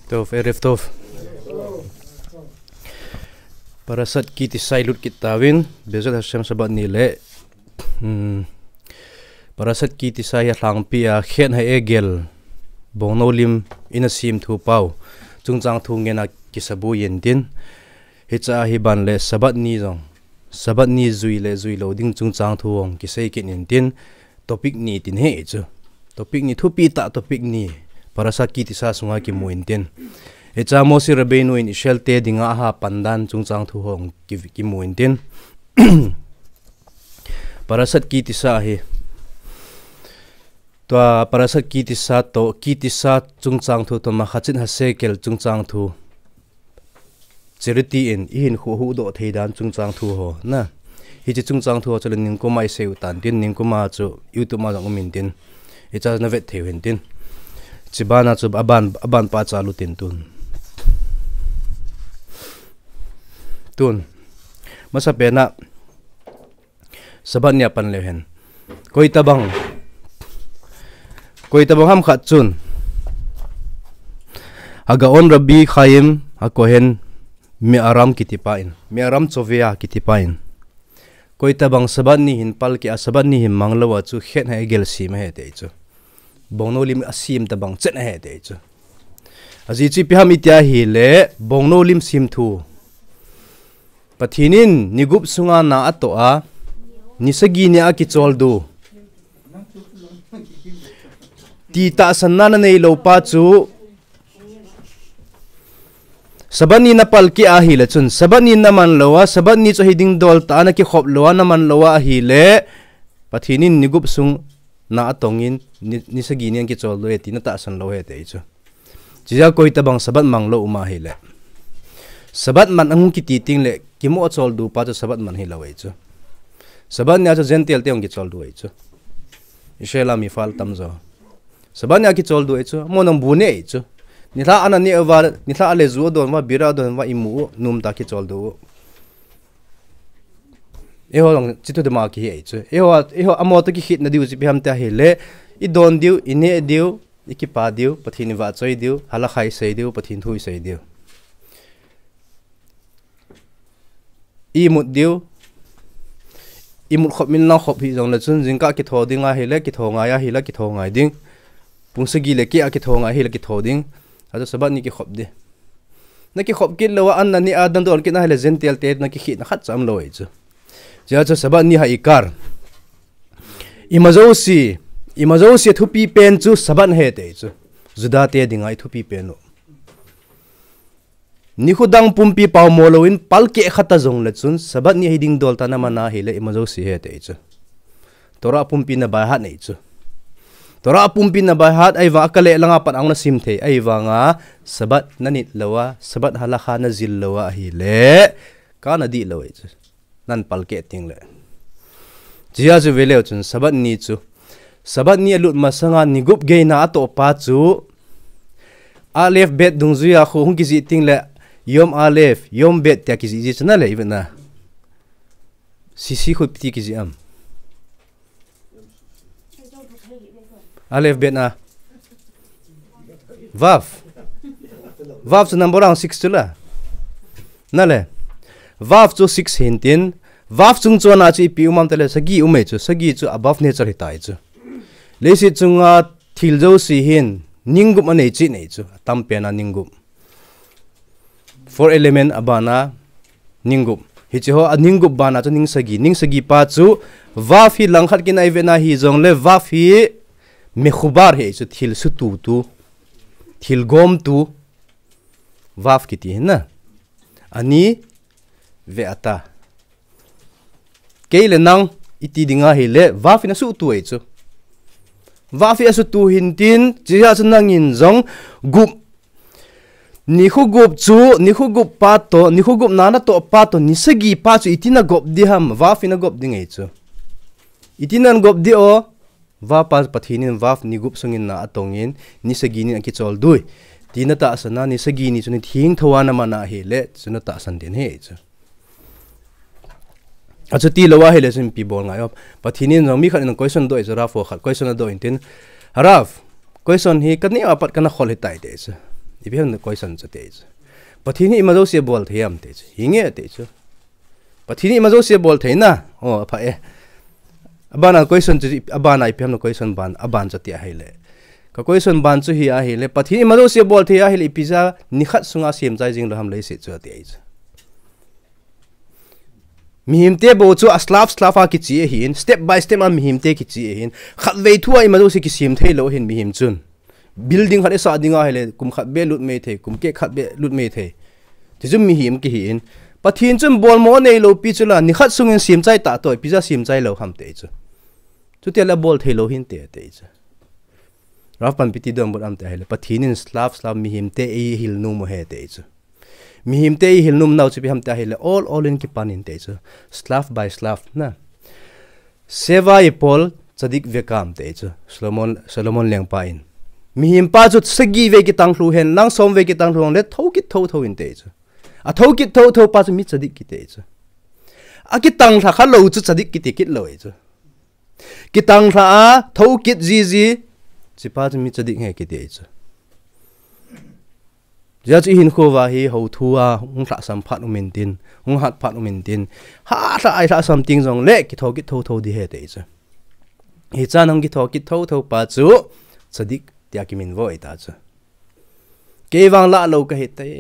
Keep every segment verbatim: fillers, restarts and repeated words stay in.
Tov, Erev Tov. Parashat Ki Tisa i lut kit tauvin, Be'ezrat Hashem Shabbat ni le. Hmm. Parashat Ki Tisa hi alhangpi a Chet HaEgel, Bongnou lim in a sim thu pau chungchang thu ngen a kisabui intin. Hiche a hi ban le Shabbat ni jong, Shabbat ni jui le jui lou ding chungchang thu hung kisei kit intin. Topic ni tin ahi chu. Topic ni, thupi tah topic ni. Parashat Ki Tisa sunga kimu intin. Hiche a Moshe Rabbeinu in Israel te dinga aha pan dan chungchang thu hung ki, kimu intin. Parashat Ki Tisa hi. Tua Parashat Ki Tisa toh, Ki Tisa chungchang thu toh, Machzit HaShekel chungchang thu. Charity in i hinkho huhdoh thei dan chungchang thu ho. Na. Hiche chungchang thu ho chu le ningkum a i sei u tan tin, ningkum a chu YouTube ma jong um intin. Hiche a na vet thei u hintin. Hiche ban a chu aban, aban pa chu alut in tun. Tun. Masapen a Shabbat ni a pan leu hen. Koi tabang. Koi tabang ham khat chun. HaGaon Rabbi Chaim HaKohen Me'aram kiti pa in. Me'aram Chovea kiti pa in. Koi tabang Shabbat ni hin palkeh a, Shabbat ni hin mang lou a chu Chet HaEgel sim ahi ati chu. Bongnou lim a sim tabang chen ahi ati chu. Ajeh chu ipi ham iti a hile, Bongnou lim sim thu. Pathen in ni gup sunga na atoh a, ni sagi ni a kicholdo. Ti tahsanna na nei lou pa chu, Shabbat ni na palkeh a hile chun, Shabbat ni na man lou a, Shabbat ni chu hi ding dol tah a na kikhop lou a, na man lou a hile, Pathen in ni gup sung na atong in, ni, ni sagi ni a kicholdo e ti na tahsan lou ahi ati chu. Chujeh a koi tabang Shabbat mang lou um a hile. Shabbat man ahung kiti teng le, kimo choldo pa chu Shabbat man hilou ahi chu. Shabbat ni a chu Gentile te hung kicholdo ahi chu. Israel a mi fal tamjo. Shabbat ni a kicholdo ahi chu. Mo nang bu ne ahi chu. Nilhah a na ne uva, nilhah a le ju adon uva, bira adon uva, imu u, nom tah a kicholdo u. Eiho jong hiche thu dima kihi ahi chu. Eiho, eiho amaho toh kikhetna diu chu ipi ham tia hile, i don diu, i neh diu, i kipa diu, Pathen i vahchoi diu, halakha i sei diu, Pathen thu i sei diu. I imut diu, i imut khop min lang khop hih jongle chun, jingkah kitho ding ahile, kitho ngai ahile, kitho ngai ding. Pung sagi le keh a kitho ngai ahile, kitho ding. Achu Shabbat ni kikhop ding. Na kikhop kit lou a, an na ne a, na don kit na hile, Gentile te na kikhetna khat cha um lou ahi chu. Chujeh chu Shabbat ni ha ikar. Ima jouse, ima jouse thupi pen chu Shabbat ahi ati chu. Juda te dinga i thupi pen u. Nikho dang pumpi paomo louvin palkeh khat a jongle chun, Shabbat ni hi ding dol tah a na man a hile ima jouse ahi ati chu. Torah pumpi na by heart ahi chu. Torah pumpi na by heart, ahivang a kale langa pat a hung na sim thei, ahivanga Shabbat na nit lou a, Shabbat halakha na jil lou a ahile, ka na dih lou ahi chu. Nan palkeh teng le. Chujeh chu ve leu chun Shabbat ni chu. Shabbat ni alut masanga ni gup gei na atoh pa chu. Aleph Bet dungjui a khu hung kijih teng le. Yom Aleph, Yom Bet tia kijih ji chu na le i vet na. Sisi khu ipi ti kijih am. Aleph Bet a. Vav. Vav chu number ang six chu la. Na le. Vav chu six hintin. Vav chung chon a chu ipi um am tile sagi um ahi chu. Sagi chu above nature hita ahi chu. Leiset chunga thil jouse hin ning gup anei cheh ahi chu. Atam pen a ning gup. Four element a bana ning gup. Hiche ho a ning gup bana chu ning sagi. Ning sagi pa chu Vav hi langkhat kin a i vet na hijongle Vav hi mechubar ahi chu thil sutu tu. Thil gom tu. Vav kiti hi na. Ani ve'ata. Kei le nang iti ding ahile, Vav in asutu ahi chu. Vav in asutu hintin, chujeh chu nangin jong gup. Nikho gup chu, nikho gup pa toh, nikho gup na natoh pa toh, ni sagi pa chu iti na gop ding ham, Vav in na gop ding ahi chu. Iti nan gop ding o, Vav pa Pathen in Vav ni gup sungin na atongin, ni sagi ni akichol dui. Ti na tahsan a, ni sagi ni chu ni theng thou a na man ahile, chu na tahsan ding ahi chu. Achuti lou ahile chun ipi bol ngai o. Pathen in jong mi khat in question adoh chu Rav khat question adoh intin. Rav, question hi ka neo a pat kana khol hitai te chu. Ipi ham na question chu ati chu. Pathen hi ima jouse bol thei ham ati chu. Hinge ati chu. Pathen hi ima jouse bol thei na. Oh, apha e. Abana question chu, abana ipi ham na question ban, aban chu ati ahile. Ka question ban chu hi ahile, Pathen ima jouse bol thei ahile, ipi jeh a nikhat sunga semchai jing lou ham leiset chu ati chu. Mihemte bou chu a slab slab a kiche ahin, step by step a mihemte kiche ahin, khatvei thu a ima jouse kisem thei lou ahin mihem chun. Building khat isah ding ahile, kum khat beh lut mei thei, kum keh khat beh lut mei thei. Ti chu mihem kihi in. Pathen chun bolmo neilou pi chu la, nikhat sungin semchai ta toh, ipi jeh a semchai lou ham ati chu. Chuti ahile bol thei lou hinte ati chu. Rav panpi ti donbut ham ati ahile, Pathen in slab slab mihemte eihil nom u ahi ati chu. Mihemte eihil nom nau chu ipi ham ati ahile, all all in kipan in ati chu. Slab by slab na. Seva ipol tzadik vekam ati chu. Solomon, Solomon lengpa in. Mihem pa chu sagi vei kitang lhu hen lang, som vei kitang lhu hen le, thou kit thou thou in ati chu. A thou kit thou thou pa chu mi tzadik kiti chu. A kitang lha kha lou chu tzadik kiti kit lou e chu. Kitang lha a, thou kit jiji, chupa chu mi tzadik ahi kiti chu. Jeh chu ihinkho uva hi hou thu a, hung lhahsam phat um intin, hung hat phat um intin, ha lha ai lhahsam ting jongle, kithou kit thou thou ding ahi ati chu. Hichan hung kithou kit thou thou pa chu, tzadik tia kiminvo ahi ta chu. Kei vang lah lou kahi tai.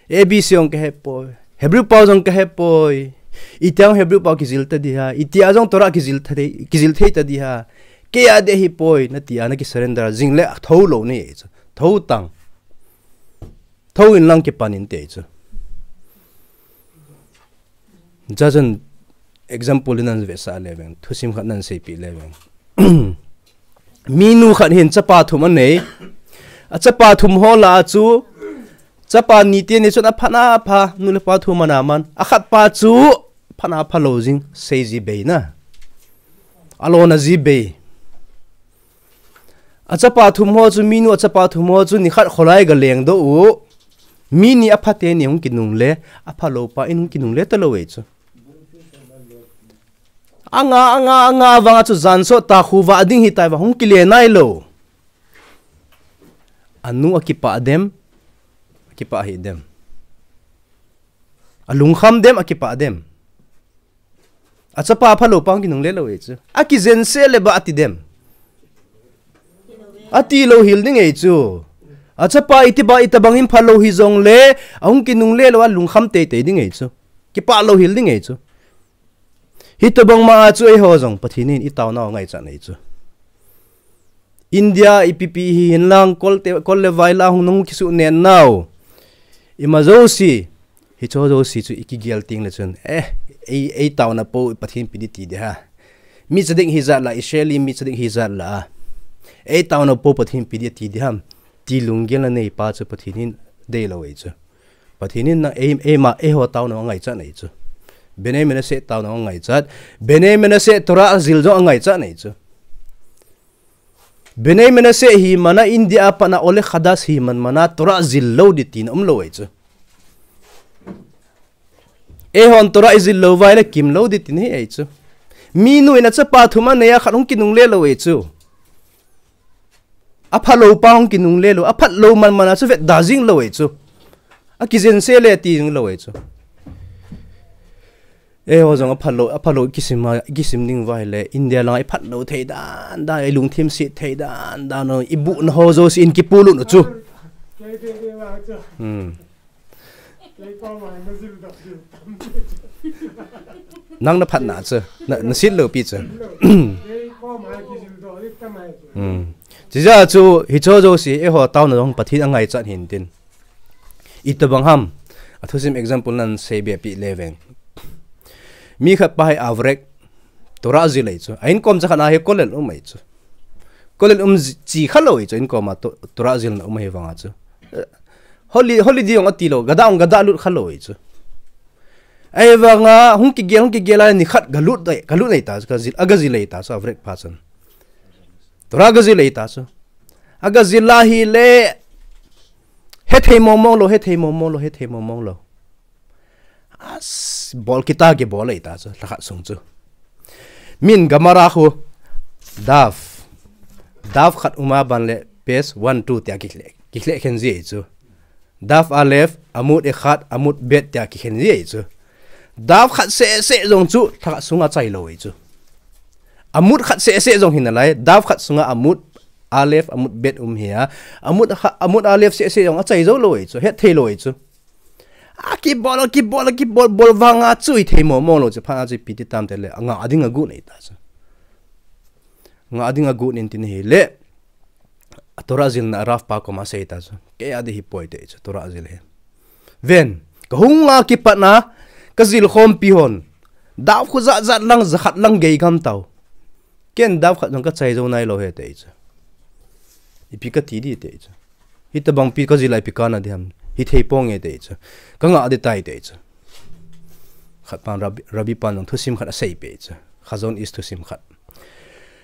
A B C jong kahe poi. Hebrew pau jong kahe poi. Itia jong Hebrew pau kijil ta ding ham. Itia jong Torah kijil ta ding, kijil thei ta ding ham. Kei a ding ahi poi. Nati a na kisurrender jing le thou lou ahi chu. Thou tan. Thou in lang kipan in ati chu. Judge an example in nan vetsah le veng, thusim khat nan seipeh le veng. Minu khat hin chapa thum anei. A chapa thum ho lah a chu, chapa ni te ni chun aphat na apha, nu le pa thu aman aman. Akhat pa chu aphat na apha lou jing, sei ji bei na. Alona ji bei. A chapa thum ho chu, minu a chapa thum ho chu nikhat kholai ga lengdoh u. Mi ni apha teni hung kinungle, apha lou pa in hung kinungle talou e chu. Anga, anga, anga vang a chu jan sot ta khu va ding hitai va hung kile nailou. Anu akipah dem, akipah hih dem. Alungkham dem, akipah dem. A chapa apha lou pa hung kinungle lou e chu. Akijen seh le ba ati dem. Ati lou hel ding e chu. A chapa iti ba ita bang in pha lou hijongle, ahung kinungle lou a lungkham teitei ding e chu. Kipah lou hel ding e chu. Hitobang ma a chu eiho jong Pathen in itaonau angaichat ahi chu. India ipi pi hi hin lang kol te, kol le vai lah a hung nung kisuh nen nau. Ima jouse, hicho jouse chu ikigel teng le chun, eh, ei, eitaona pou Pathen pe ding ti ding ham. Mi tzadik hijat lah, Israel mi tzadik hijat lah a. Eitaona pou Pathen pe ding ti ding ham. Ti lunggel na nei pa chu Pathen in deilou e chu. Pathen in na ei, eima, eiho taonau angaichat ahi chu. Bnei Menashe taonau angaichat. Bnei Menashe Torah jil jong angaichat ahi chu. Bnei Menashe hi mana India a pat na Ole Khadash hi man mana Torah jil lou ding tina umlou ahi chu. Eihon Torah ijil lou uva ahile kimlou ding tina ahi chu. Minu in a chapa thum anei a khat hung kinungle lou ahi chu. Apha lou pa hung kinungle lou, aphat lou man mana chu vetda jing lou ahi chu. Akijen seh le ti jing lou ahi chu. Eiho jong apha lou, apha lou kisim a, kisim ding uva ahile, India lang a iphat lou thei dan dan, ilungthim set thei dan dan, ibuh na ho jouse in kipuilut u chu. Hmm. Nang na phat na chu, na, na set lou pi chu. Hmm. Chijeh chu, hicho jouse, eiho taona jong Pathen angaichat hintin. Itobang ham, athusim example nan seibe pi le veng. Mi khat pa hi average, Torah jil ahi chu. A inkom cha khat na hi kollel um ahi chu. Kollel um ji, chi khalou ahi chu, inkom a to, Torah jilna um ahi vang a chu. Eh, holi, holiday jong ati lou, gada jong gada lut khalou ahi chu. Ahivang a, hung kigel, hung kigel a nikhat galut dai, galut nei ta chu, gajil, agajil nei ta chu, average pa chun. Torah gajil nei ta chu. Agajil a hile, hethei mong mong lou, hethei mong mong lou, hethei mong mong lou. As, bol kita kibol ahi ta chu, lhakhat sung chu. Min Gemara khu, daf. Daf khat uma ban le, page one, two tia kile. Kikhleh khen ji chu. Daf Aleph, Amud Echad, Amud Bet tia kikhen ji chu. Daf khat seh seh jong chu, thakhat sunga chai lou chu. Amud khat seh seh jong hi nalai, Daf khat sunga Amud Aleph, Amud Bet um hi a. Amud, Amud Aleph seh seh jong achai jou lou chu, het thei lou chu. A kibol, a kibol, a kibol, bol vanga chu i thei mo mo lou chu, phat a chu ipi ti tam tile, anga ading agu nei ta chu. Nga ading agu nin tin hi le. A Torah jilna Rav pa koma sei ta chu. Kei a di hi poi te chu Torah jil hi. Ven, ka hung a kipat na, ka jil khompi hon. Daf khu jat jat lang, jakhat lang gei gam tau. Ken daf khat jong ka chai jou nai lou he te chu. Ipi ka ti di te chu. Hitabang pi ka jil a ipi kana di ham. Hi thei pong e te chu. Ka nga di tai te chu. Khat pan Rabbi, Rabbi pan jong thusim khat asei pe chu. Chazon Ish thusim khat.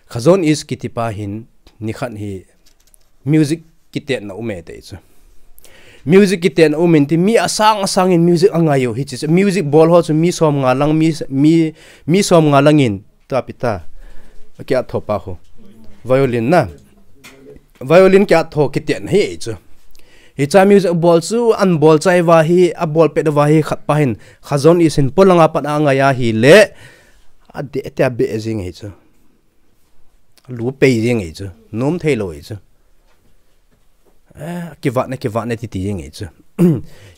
Chazon Ish kiti pa hin nikhat hi music kitetna um e te chu. Music kitetna um in ti mi asang asang in music angai u hi chi chu. Music bol ho chu mi som nga lang mi, mi, mi som nga lang in tua pi ta. Kia tho pa ho. Violin na. Violin kia tho kitetna hi chu. Hicha music bol chu an bol chai va hi, a bol pet va hi khat pa hin. Chazon Ish in polanga pat angai a hi le. A de te a be jing hi chu. Lu pei jing hi chu. Nom thei lou hi chu. Eh, kivat na, kivat na ti ti jing hi chu.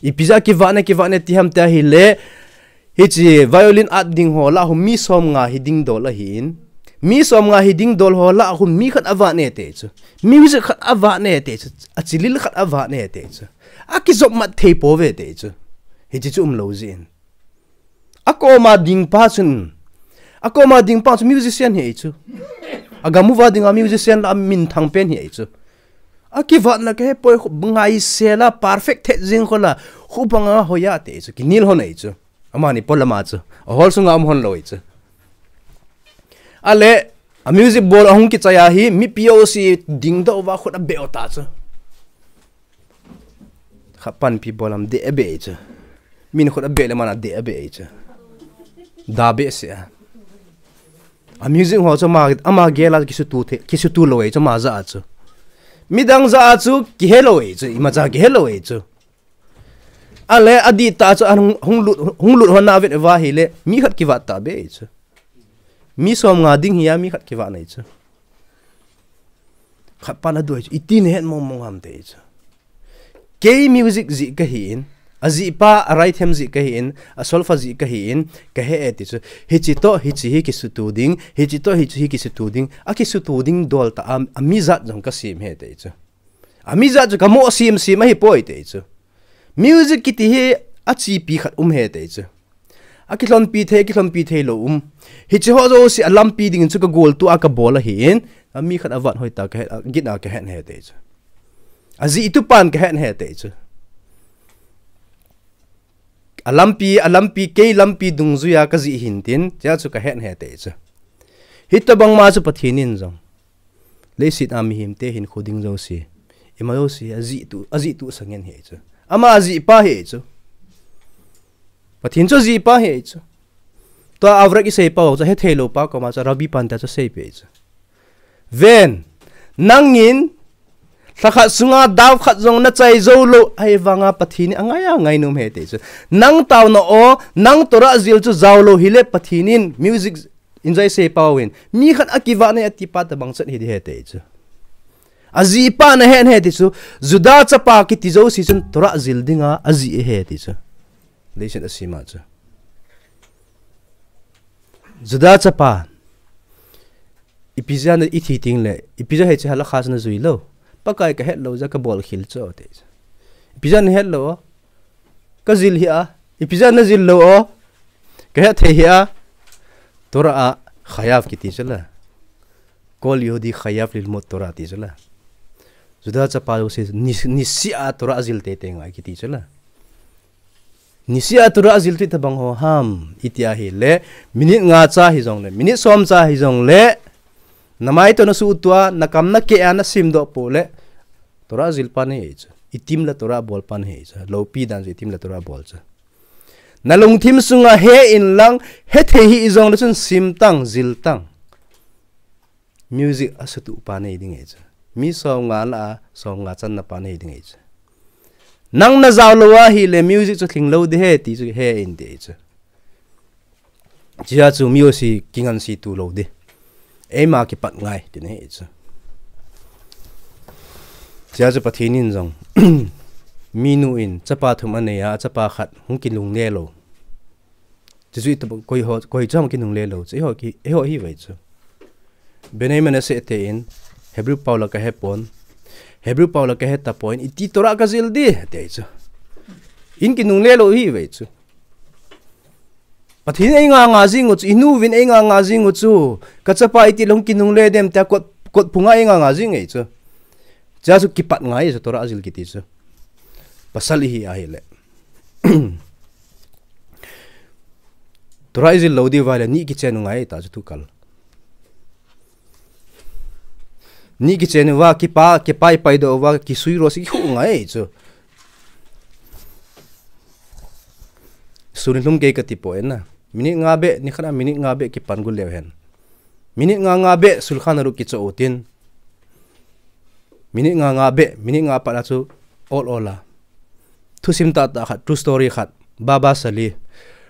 Ipi ja kivat na, kivat na ti ham te hi le. Hichi violin at ding ho la hu mi som nga hi ding dol ahi in. Mi som nga hi ding dol ho la hu mi khat avat ne te chu. Music khat avat ne te chu. A chilil khat avat ne te chu. A kijop mat thei po ve te chu. Hichi chu um lou jin. A koma ding pa chun. A koma ding pa chu musician hi chu. A gamu va ding a musician la min thang pen hi chu. A kivat na ke he poi khu ngai se la perfect the jing kho la. Khu banga hoya te chu. Kinil ho nei chu. Amani polama chu. A hol sunga um hon lou chu. A le, a music bol a hung kichai a hi, mi P O C ding do va khut a be o ta chu. Khat pan pi bol am de a be chu. Min khut a be le mana de a be chu. Da be se a. A music ho chu ma, ama gel a kisutu the, kisutu lou chu ma ja chu. Midang ja chu kihe lou chu, ima ja kihe lou chu. A le a di ta chu an hung, hung lut, hung lut hon na vet va hi le, mi khat kivat ta be chu. Mi som nga ding hi a mi khat kivat nei chu. Khat pan a duai chu, iti ne het mong mong ham te chu. Kei music ji ka hi in, a ji pa a right hand ji ka hi in, a solfa ji ka hi in, ka he e ti chu. Hichi to, hichi hi kisutu ding, hichi to, hichi hi kisutu ding, a kisutu ding dol ta a, a mi jat jong ka sim he te chu. A mi jat chu ka mo sim sim ahi poi te chu. Music kiti hi a chi pi khat um he te chu. A kilhonpi thei, a kilhonpi thei lou um. Hichi ho jouse a lampi ding chu ka gol tu a ka bol ahi in. A mi khat a vat hoi ta ka het, a git a ka het he te chu. A ji tu pan ka het he te chu. A lampi, a lampi, kei lampi dungjuia ka ji hin tin, tia chu ka het he te chu. Hitabang ma chu Pathen in jong. Leiset a mihem te hin khu ding jouse. Ima jouse, a ji tu, a ji tu sangen he chu. Ama a ji pa he chu. Pathen chu a ji pa he chu. Tua Avrek i sei pa chu, he thei lou pa koma chu, Rabbi pan ta chu sei pe chu. Ven, nangin, thakhat sunga daf khat jong na chai jou lou, ahi vanga Pathen in a ngai a ngai nom he te chu. Nang tauna o, nang Torah jil chu jao lou hi le Pathen in music enjoy sei pa in. Mi khat a kivat ne a ti pa tabang chat hi di he te chu. A ji pa na he he ti chu. Juda chapa kiti jouse chun Torah jil dinga a ji he ti chu. Leiset a sima chu. Juda chapa. Ipi ja na i thi ting le. Ipi ja he che halakha na jui lou. Pakai ka het lou ja ka bol khil chu te. Ipi ja na het lou. Ka jil hi a. Ipi ja na jil lou o. Ka het thei hi a. Torah a chayav kiti chu la. Kol Yehudi chayav lilmod Torah ti chu la. Juda chapa jouse ni, niseh a Torah jil te te ngai kiti chu la. Niseh a Torah jil tu tabang ho ham, iti ahi le, minute nga cha hi jong le, minute som cha hi jong le, na mai to na su tua, na kam na ke a na sim do po le, Torah jil pan he chu. I tim le Torah bol pan he chu. Lopi dan chu i tim le Torah bol chu. Na lungthim sunga he in lang, he thei hi i jong le chun sim tang, jil tang. Music a sutu pa nei ding e chu. Mi som nga lah a, som nga channa pa nahi ding ahi chu. Nang najao lou ahile music chu lhing lou ding ahi ti chu he in ti ahi chu. Chea chu mi jouse kingansei tu lou ding. Eima kipat ngai ti nahi chu. Chea chu Pathen in jong minu in chapa thum anei a, chapa khat hung kinungle lou. Chuchu itobang koi ho, koi chu hung kinungle lou chu, eiho ki, eiho hi vei chu. Benjamin Menashe te in, Hebrew pao la kahe pon, Hebrew pao la kahe tapon, iti Torah kajil ding, ti ahi chu. In kinungle lou hi vei chu. Pathen in einganga jing u chu, inu vin einganga jing u chu, kachapa iti lou hung kinungle dem tia kot, kot phunga einganga jing ahi chu. Chea chu kipat ngai chu Torah jil kiti chu. Pasal ihi ahile. Torah ijil lou diu va le ni kichen u ngai ta chu tukal. Ni kichen u va kipa, kipai pai doh uva kisui ro si khu ngai chu. Suni lhum kei kati poi na. Minute nga beh, nikhat a minute nga beh kipan gu leu hen. Minute nga nga beh sulkhan a ruh kicho u tin. Minute nga nga beh, minute nga pat a chu ol ol a. Thusim tah tah khat, true story khat. Baba Sali,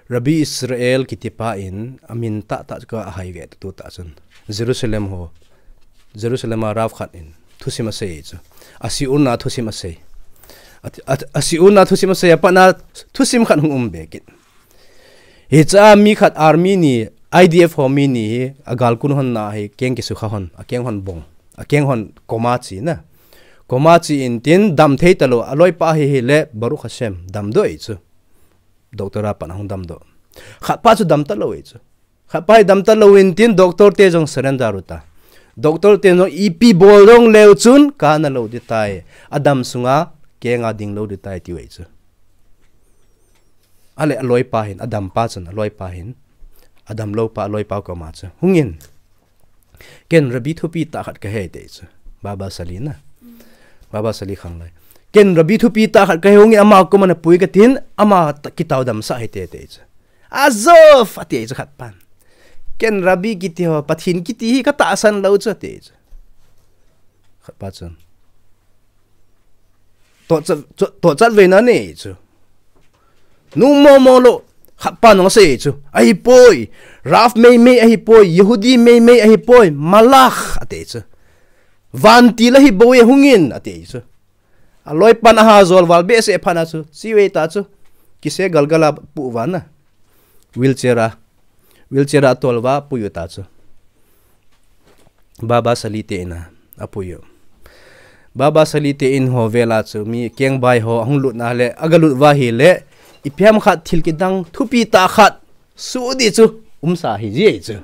Rabbi Israel kiti pa in, amin tah tah chu ka ahai ve tu tah chun. Jerusalem ho, Jerusalem a Rav khat in, thusim asei chu. Asiuna thusim asei. A, a, asiuna thusim asei, apat na thusim khat hung um be kit. Hicha mi khat army ni, I D F ho mi ni hi, agal kun hon na hi, keng kisukha hon, akeng hon bong, akeng hon koma chi na. Koma chi in tin dam thei talou, aloipa hi hile, Baruch Hashem, damdoh ahi chu. Doctor a pat hung damdoh. Khat pa chu dam talou ahi chu. Khat pa hi dam talou in tin doctor te jong surrender u ta. Doctor te jong ipi bol jong leu chun, kana lou ding tai. Adam sunga, kenga ding lou ding tai tiu ahi chu. Ale aloipa hin, adam pa chun, aloipa hin. Adam lou pa, aloipa koma chu. Hungin. Ken Rabbi thupi tah khat kahe ti ahi chu. Baba Sali na. Baba Sali Khanglai. Ken Rabbi thupi tah khat kahe, hungin ama koma napui katin, ama ta-, kitao damsah hite ti ahi chu. Azov! Ati ahi chu khat pan. Ken Rabbi kiti ho, Pathen kiti hi katahsan lou chu ati ahi chu. Khat pa chun. Tohchat, toh, tohchat veina nei chu. Nung momo lou, khat pa nung asei chu. Ahipoi, Rav meimei ahipoi, Yehudi meimei ahipoi, Malach ati chu. Vantil ahi bou e hungin ati chu. Aloipan aha jol val behseh phat na chu. Chive ta chu. Kise galgal a pu vana. Wheelchair a. Wheelchair a tol uva pui u ta chu. Baba Sali te in a, apui u. Baba Sali te in ho vel a chu mi kengbai ho ahung lut na le, agalut uva hile, ipi ham khat thil kidang thupi tah khat, su di chu, umsa hi ji chu.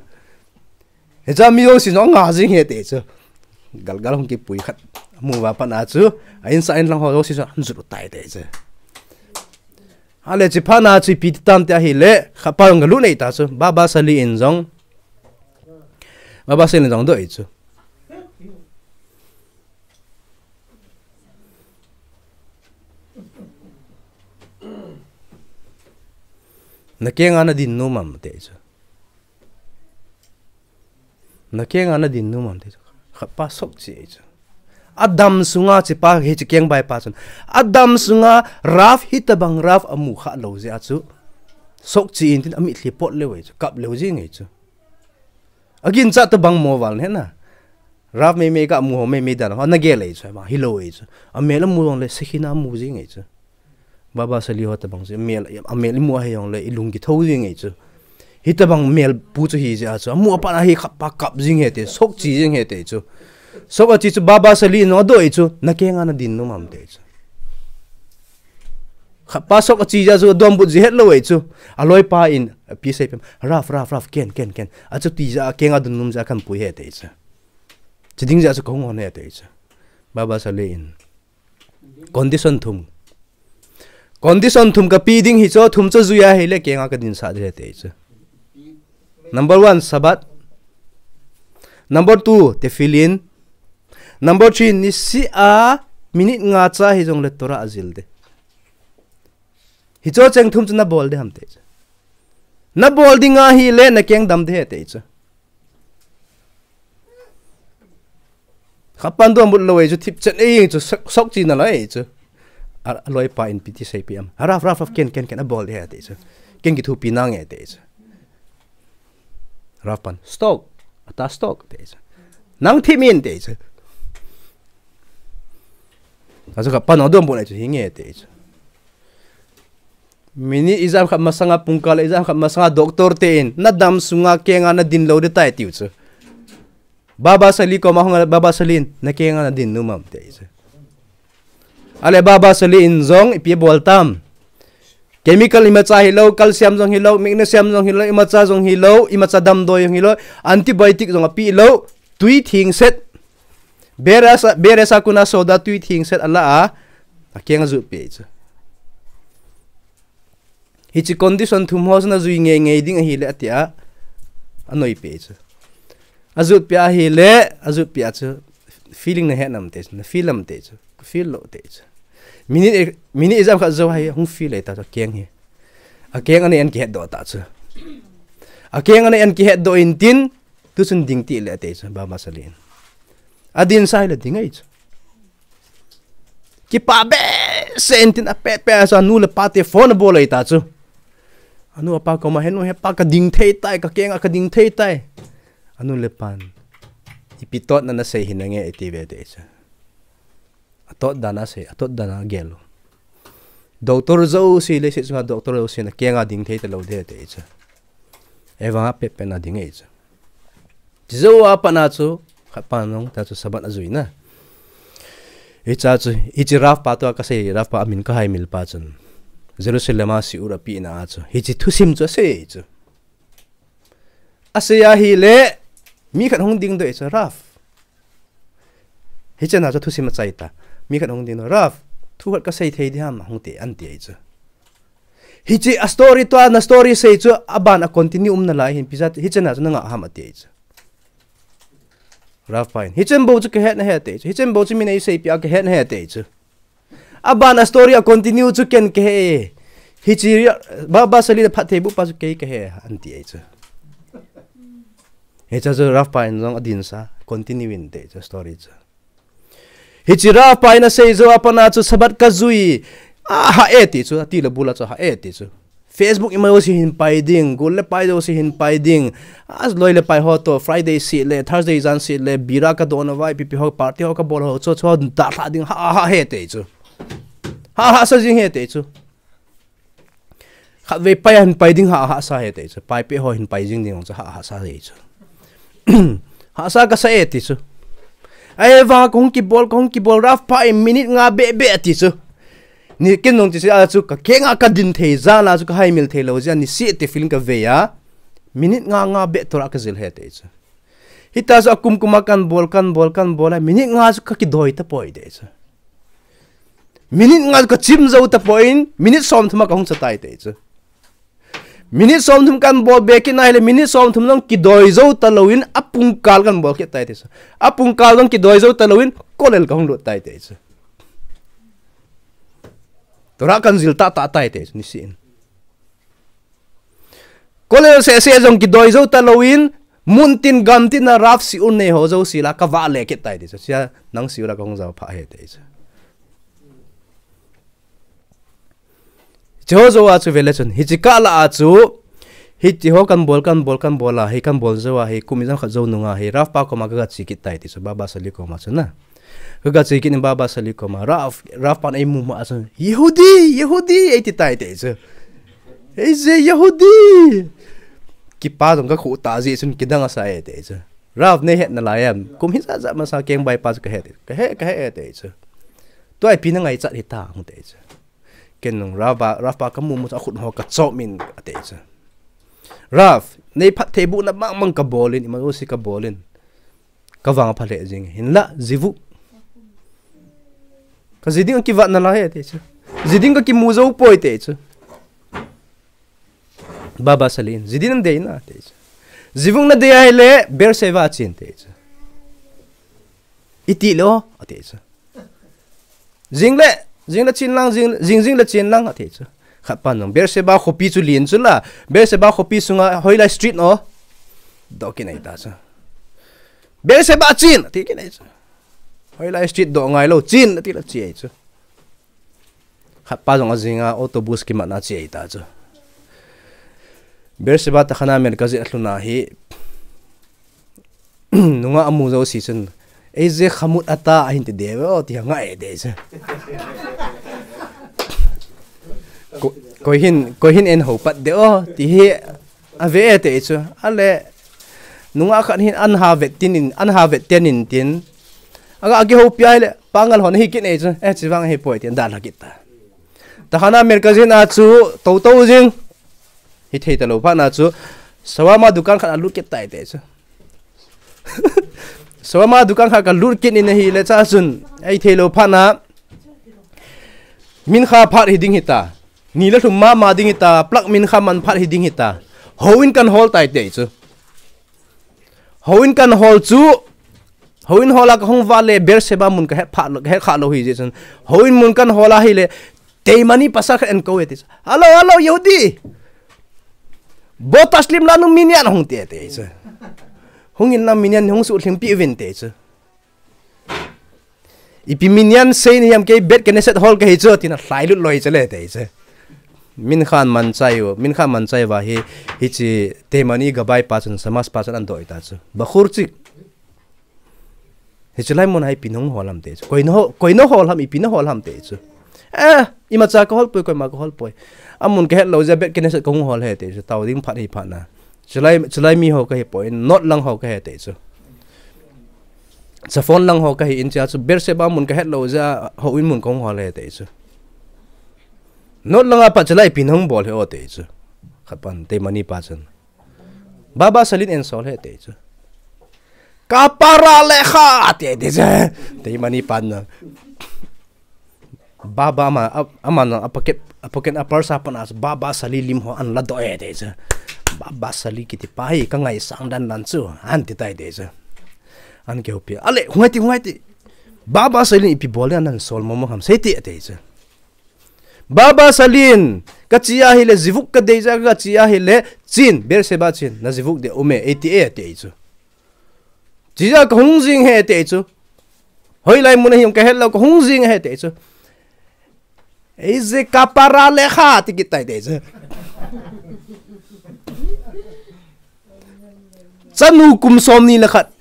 Hicha mi jouse jong nga jing hite chu. Galgal hung kipui khat, amu uva pat na chu, a insah in lang ho jouse chu, anjut u tai te chu. Ale chi phat na chu ipi ti tam ti ahile, khat pa jong galut nei ta chu, Baba Sali in jong. Baba Sali in jong doh ahi chu. Nakenga nadin nom am ti chu. Nakenga nadin nom am ti chu. Khat pa sokchi ahi chu. Adam sunga chi pa hi chi kengbai pa chun. Adam sunga Rav hitabang Rav amu kha lou jeh a chu. Sokchi in tin amitlhi pot leu ahi chu. Kap leu jing ahi chu. Aginchat tobang mo val hena. Rav meimei ka mu ho meimei dan ho nagel ahi chu. Hilou ahi chu. Amel amu jong le Shekhinah amu jing ahi chu. Baba Sali ho tobang chu, amel, amel imu ahi jongle, ilung kitho jing ahi chu. Hitabang mel pu chu hi jeh a chu, amu apat a hi khat pa kap jing hite, sokchi jing hite chu. Sok achi chu Baba Sali in adoh ahi chu, nakenga nadin nom am ti chu. Khat pa sok achi jeh a chu, adombut ji het lou ahi chu. Aloipa in, api sei pem, Rav, Rav, Rav, ken, ken, ken. Achuti jeh a, kenga dun nom jeh a kahin pui hite chu. Chiding jeh a chu kahung hon hite chu. Baba Sali in. Condition thum. Condition thum kape ding hi chu, thum chu jui ahile kenga kadin sah ding ahi ti chu. Number one, Shabbat. Number two, tefillin. Number three, nisih a minute nga cha hijongle Torah jil ding. Hicho cheng thum chu nabol ding ham ti chu. Nabol ding ahile nakeng dam ding ahi ti chu. Khat pan donbut lou ei chu, thip chen ei chu, sok, sok chi nalai ei chu. A, aloipa in ipi ti seipi am. Rav, Rav, Rav, ken, ken, ken, abol ding ahi ati chu. Ken kithupi nange ati chu. Rav pan, stock, ata stock ati chu. Nang thip in ati chu. Achu khat pan donbut ei chu, hinge ati chu. Minute ijat khat masanga, pungkal ijat khat masanga doctor ten, nadam sunga kenga nadin lou ding tai atiu chu. Baba Sali koma hung a, Baba Sali in, nakenga nadin nom am ati chu. Ale Baba Sali in jong ipi abol tam. Chemical imacha hilou, calcium jong hilou, magnesium jong hilou, imacha jong hilou, imacha damdoi jong hilou, antibiotic jong apeh lou, tui thengset. Bere sa, bere sa kuna soda tui thengset ala a, akeng ajutpeh chu. Hiche condition thum ho chu najui ngeingei ding ahile atia, anoipeh chu. Ajutpeh ahile, ajutpeh a chu, feeling nahet nam ati chu, nafeel am ati chu, kafeel lou ati chu. Minute, minute ijat khat jou hi, hung feel ei ta chu, akeng hi. Akeng ana en kihetdoh ta chu. Akeng ana en kihetdoh intin, tuchun ding tile ati chu, Baba Sali in. Adinsa hile ding ahi chu. Kipah behseh intin apet pet a chu anu le apa te phone abol ei ta chu. Anu apa koma, henu hepa kading thei tai, kakenga kading thei tai. Anu le apan, ipi totna nasei hi nange iti ve ati chu. Atot dan a sei, atot dan a gel u. Doctor jouse, leiset chunga doctor jouse nakenga ding thei talou ding ati chu. Ahivanga apet pet na ding ahi chu. Chujou a pat na chu, khat pan jong ta chu Sabbath ajuina. Hiche chu, hiche Rav pa tua kasei, Rav pa amin kahaimil pa chun, Jerusalem a shiur apehna a chu, hiche thusim chu asei chu. Asei ahile, mi khat hung dingdoh ei chu, Rav. Hichena chu thusim achai ta. Mi khat hung dingdoh, Rav, thu khat kasei thei diham, hung ti, anti ei chu. Hiche a story tua, na story sei chu, aban a continue um nalai hin, ipi jeh a hichena chu nangah ham ati ei chu. Rav pa in, hichen bou chu kahet nahi ati chu. Hichen bou chu min eiseipeh a kahet nahi ati chu. Aban a story a continue chu ken kahe. Hiche Baba Sali in aphatthei boh pa chu kei kahe, anti ei chu. Hiche chu Rav pa in jong adinsa, continue in ati chu story chu. Hiche Rav pa in asei jou a pat na chu Sabbath kajui. Aha e ati chu, ati le bul a chu aha e ati chu. Facebook ima jouse hin pai ding, gol le pai jouse hin pai ding. Aloi le pai ho toh, Friday seh le, Thursday jan seh le, bira kadoh nauva, ipi ipi ho, party ho kabol ho, chu, chu, dalha ding, ha, ha, he ati chu. Ha, ha, sa jing he ati chu. Khatvei pai a hin pai ding, ha, ha, sa he ati chu. Pai peh ho hin pai jing ding, chu, ha, ha, sa he chu. Hahsa kasa e ati chu. Ahivang kahung kibol, kahung kibol, Rav pa in minute nga beh beh ati chu. Ni ken nung ti chu a chu kakenga kadin thei jal a chu kahaimil thei lou jeh a niseh ati feeling kavei a. Minute nga nga beh Torah kajil he ati chu. Hita chu akum kum a kanbol, kanbol, kanbol a minute nga chu kakidoi tapoi ati chu. Minute nga chu kachim jou tapon, minute somthum a kahung cha tai ati chu. Minute somthum kanbol be kit na hile, minute somthum jong kidoi jou talou in, apungkal kanbol kit tai ati chu. Apungkal jong kidoi jou talou in, Kolel kahung lut tai ati chu. Torah kanjil tah tah tai ati chu, niseh in. Kolel seh seh jong kidoi jou talou in, mun tin gam tin a Rav shiur nei ho jouse la kavah le kit tai ati chu. Chia nang shiur a kahung jao pha he ati chu. Hiche ho jou a chu vele chun, hiche kah lah a chu, hiti ho kanbol, kanbol, kanbol a, hi kanbol jou a, hi kum ijat khat jou nung a, hi Rav pa koma kaga che kit tai ati chu, Baba Sali koma chu na. Kaga che kit in Baba Sali koma, Rav, Rav pan eimu ma a chu, Yehudi, Yehudi, eiti tai ati chu. Ei je Yehudi. Kipa jong kakhu ta jeh chun kidang asa e ati chu. Rav nei het nalai am, kum hijat jat masa kengbai pa chu kahe, kahe, kahe ati chu. Tua ipi nangaichat hita, hung ati chu. Ken nung Rav pa, Rav pa kamu mu chu akhut ho kachom in ati chu. Rav, nei phattheibohna bang bang kabol in, ima jouse kabol in. Kavang apha lheh jing, hinlah, zivuk. Kaji ding akivat nalai ati chu. Ji ding kakimu jou poi ati chu. Baba Sali in, ji ding nadei na ati chu. Zivuk nadei ahile, Beersheba chen ati chu. Iti lou, ati chu. Jing le, jing le chen lang, jing, jing, jing le chen lang, ati chu. Khat pan jong, Beersheba khopi chu len chu la, Beersheba khopi sunga hoilai street o. Doh kit nei ta chu. Beersheba chen, ati kit nei chu. Hoilai street doh ngai lou, chin, ati la chi ai chu. Khat pa jong ajing a, autobus kimat na chi ai ta chu. Beersheba Tachana Merkazit alhun a hi, nungah amu jouse chun, "Ei je khamut ata ahin ti de ve o," ti a ngai de chu. Ko-, koi hin, koi hin en ho pat de o, ti hi ave e te chu. Ale, nungah khat hin an ha vet tin in, an ha vet ten in tin. Aga agi ho pi ai le, pangal hon hi kin e chu. Eh, chi vang hi poi tin, dalha kit ta. Tachana Merkazit a chu, to to jing. Hi thei ta lou phat na chu, shawarma dukan khat a lut kit tai te chu. Shawarma dukan khat ka lut kit in ahi le cha chun, ei thei lou phat na, mincha phat hi ding hita, ni le lhum mama ding hita, plak mincha man phat hi ding hita, houin kan hol tai te chu. Houin kan hol chu, houin hol a ka hung val le Beersheba mun ka het phat lou, ka het kha lou hi je chun. Houin mun kan hol a hi le, Teimani pasal khat en ko e ti chu. "Hello, hello, Yehudi. Bo taslim lanu minyan hung te," te chu. "Hung in na minyan hung su lhing pi vin," te chu. "Ipi minyan sei ni yam kei Bet Knesset hol ka hi chu," tina lhai lut loi chu le te chu. Mincha man chai u, mincha man chai va hi, hi chi Teimani gabai pa chun, Samas pa chun an doi ta chu. Bakhur chik. Hi chu lai mun a hi ipi nahung hol ham te chu. Koi na ho-, koi na hol ham, ipi na hol ham te chu. Eh, imacha ka hol poi, koima ka hol poi. Amun ka het lou jeh a Bet Knesset ka hung hol e te chu. Tao ding phat hi phat na. Chu lai, chu lai mi ho ka hi poi, North lang ho ka hi te chu. Chafon lang ho ka hi in chia chu Beersheba mun ka het lou jeh a houin mun ka hung hol e te chu. North lang a pat chu lai ipi nahung bol e o te chu. Khat pan Teimani pa chun. Baba Salin en sol e te chu. "Kapara lecha," te te chu. Teimani pan na. Baba ama, a-, ama na a pocket, a pocket a purse a pan a chu Baba Sali lim ho an la do e te chu. "Baba Sali kiti pa hi ka ngaisang dan dan chu," an ti tai te chu. An kihoupi. "Ale, hung ai ti, hung ai ti. Baba Salin ipi bol le an sol mo mo ham sei ti," te chu. "Baba Salin, ka chi a hi le, zivuk ka dei jeh a ka chi a hi le, chin, Beersheba chin, na zivuk de um e, ei ti e," te chu. "Chi jeh a ka hung jing e," te chu. "Hoilai mun a hi um ka het lou, ka hung jing e," te chu. "Ei je kapara lecha," ti kit tai te chu. "Chanu kum som ni le khat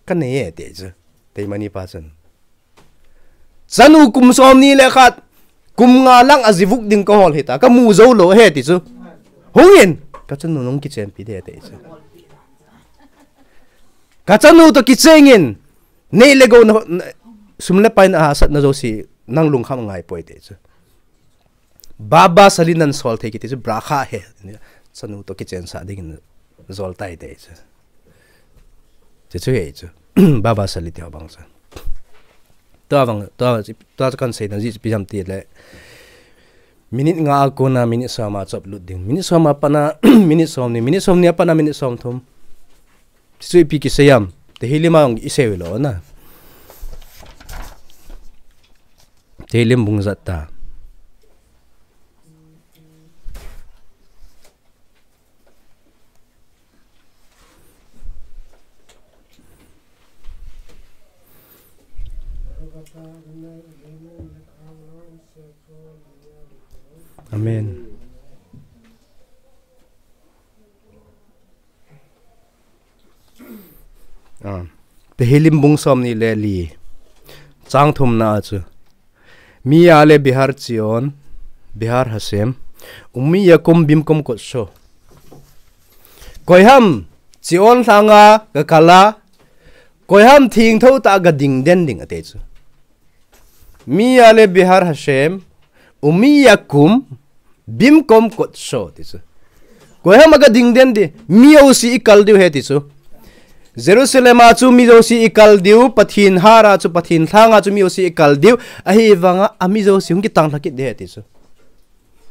ka nei e," te chu. Teimani pa chun. "Chanu kum som ni le khat, kum nga lang a zivuk ding ka hol hita, ka mu jou lou e," ti chu. "Hung in, ka chanu nung kichenpi de," te chu. "Ka chanu to kicheng in, nei le gou na, na, sum le pai na hahsatna jouse, nang lungkham ngai poi," te chu. Baba Salin an sol thei kiti chu bracha he. Chanu to kichen sa ding in jol tai te chu. Chu chu he chu. Baba Sali ti ho bang chu. Tua bang, tua, tua kan sei dan ji pi jam ti le. Minute nga a kona minute som a chop lut ding. Minute som a pat na, minute som ni, minute som ni a pat na, minute som thum. Chu ipi kisei ham. Tehillim a hung i sei lou na. Tehillim bung jat ta. Amen. Ah. Tehillim bung som ni le li. Chang thum na a chu. Mi ale bihar Zion, bihar Hashem, ummi yakum bimkom kodsho. Koi ham Zion lhanga ka kal a, koi ham thingtho tah a ka ding den ding ati chu. Mi ale bihar Hashem, ummi yakum bimkom kodsho ti chu. Koi ham a ka ding den di, mi jouse i kal diu ahi ti chu. Jerusalem a chu mi jouse i kal diu, Pathen har a chu, Pathen lhanga chu mi jouse i kal diu, ahivanga a mi jouse hung kitang lha kit di ahi ti chu.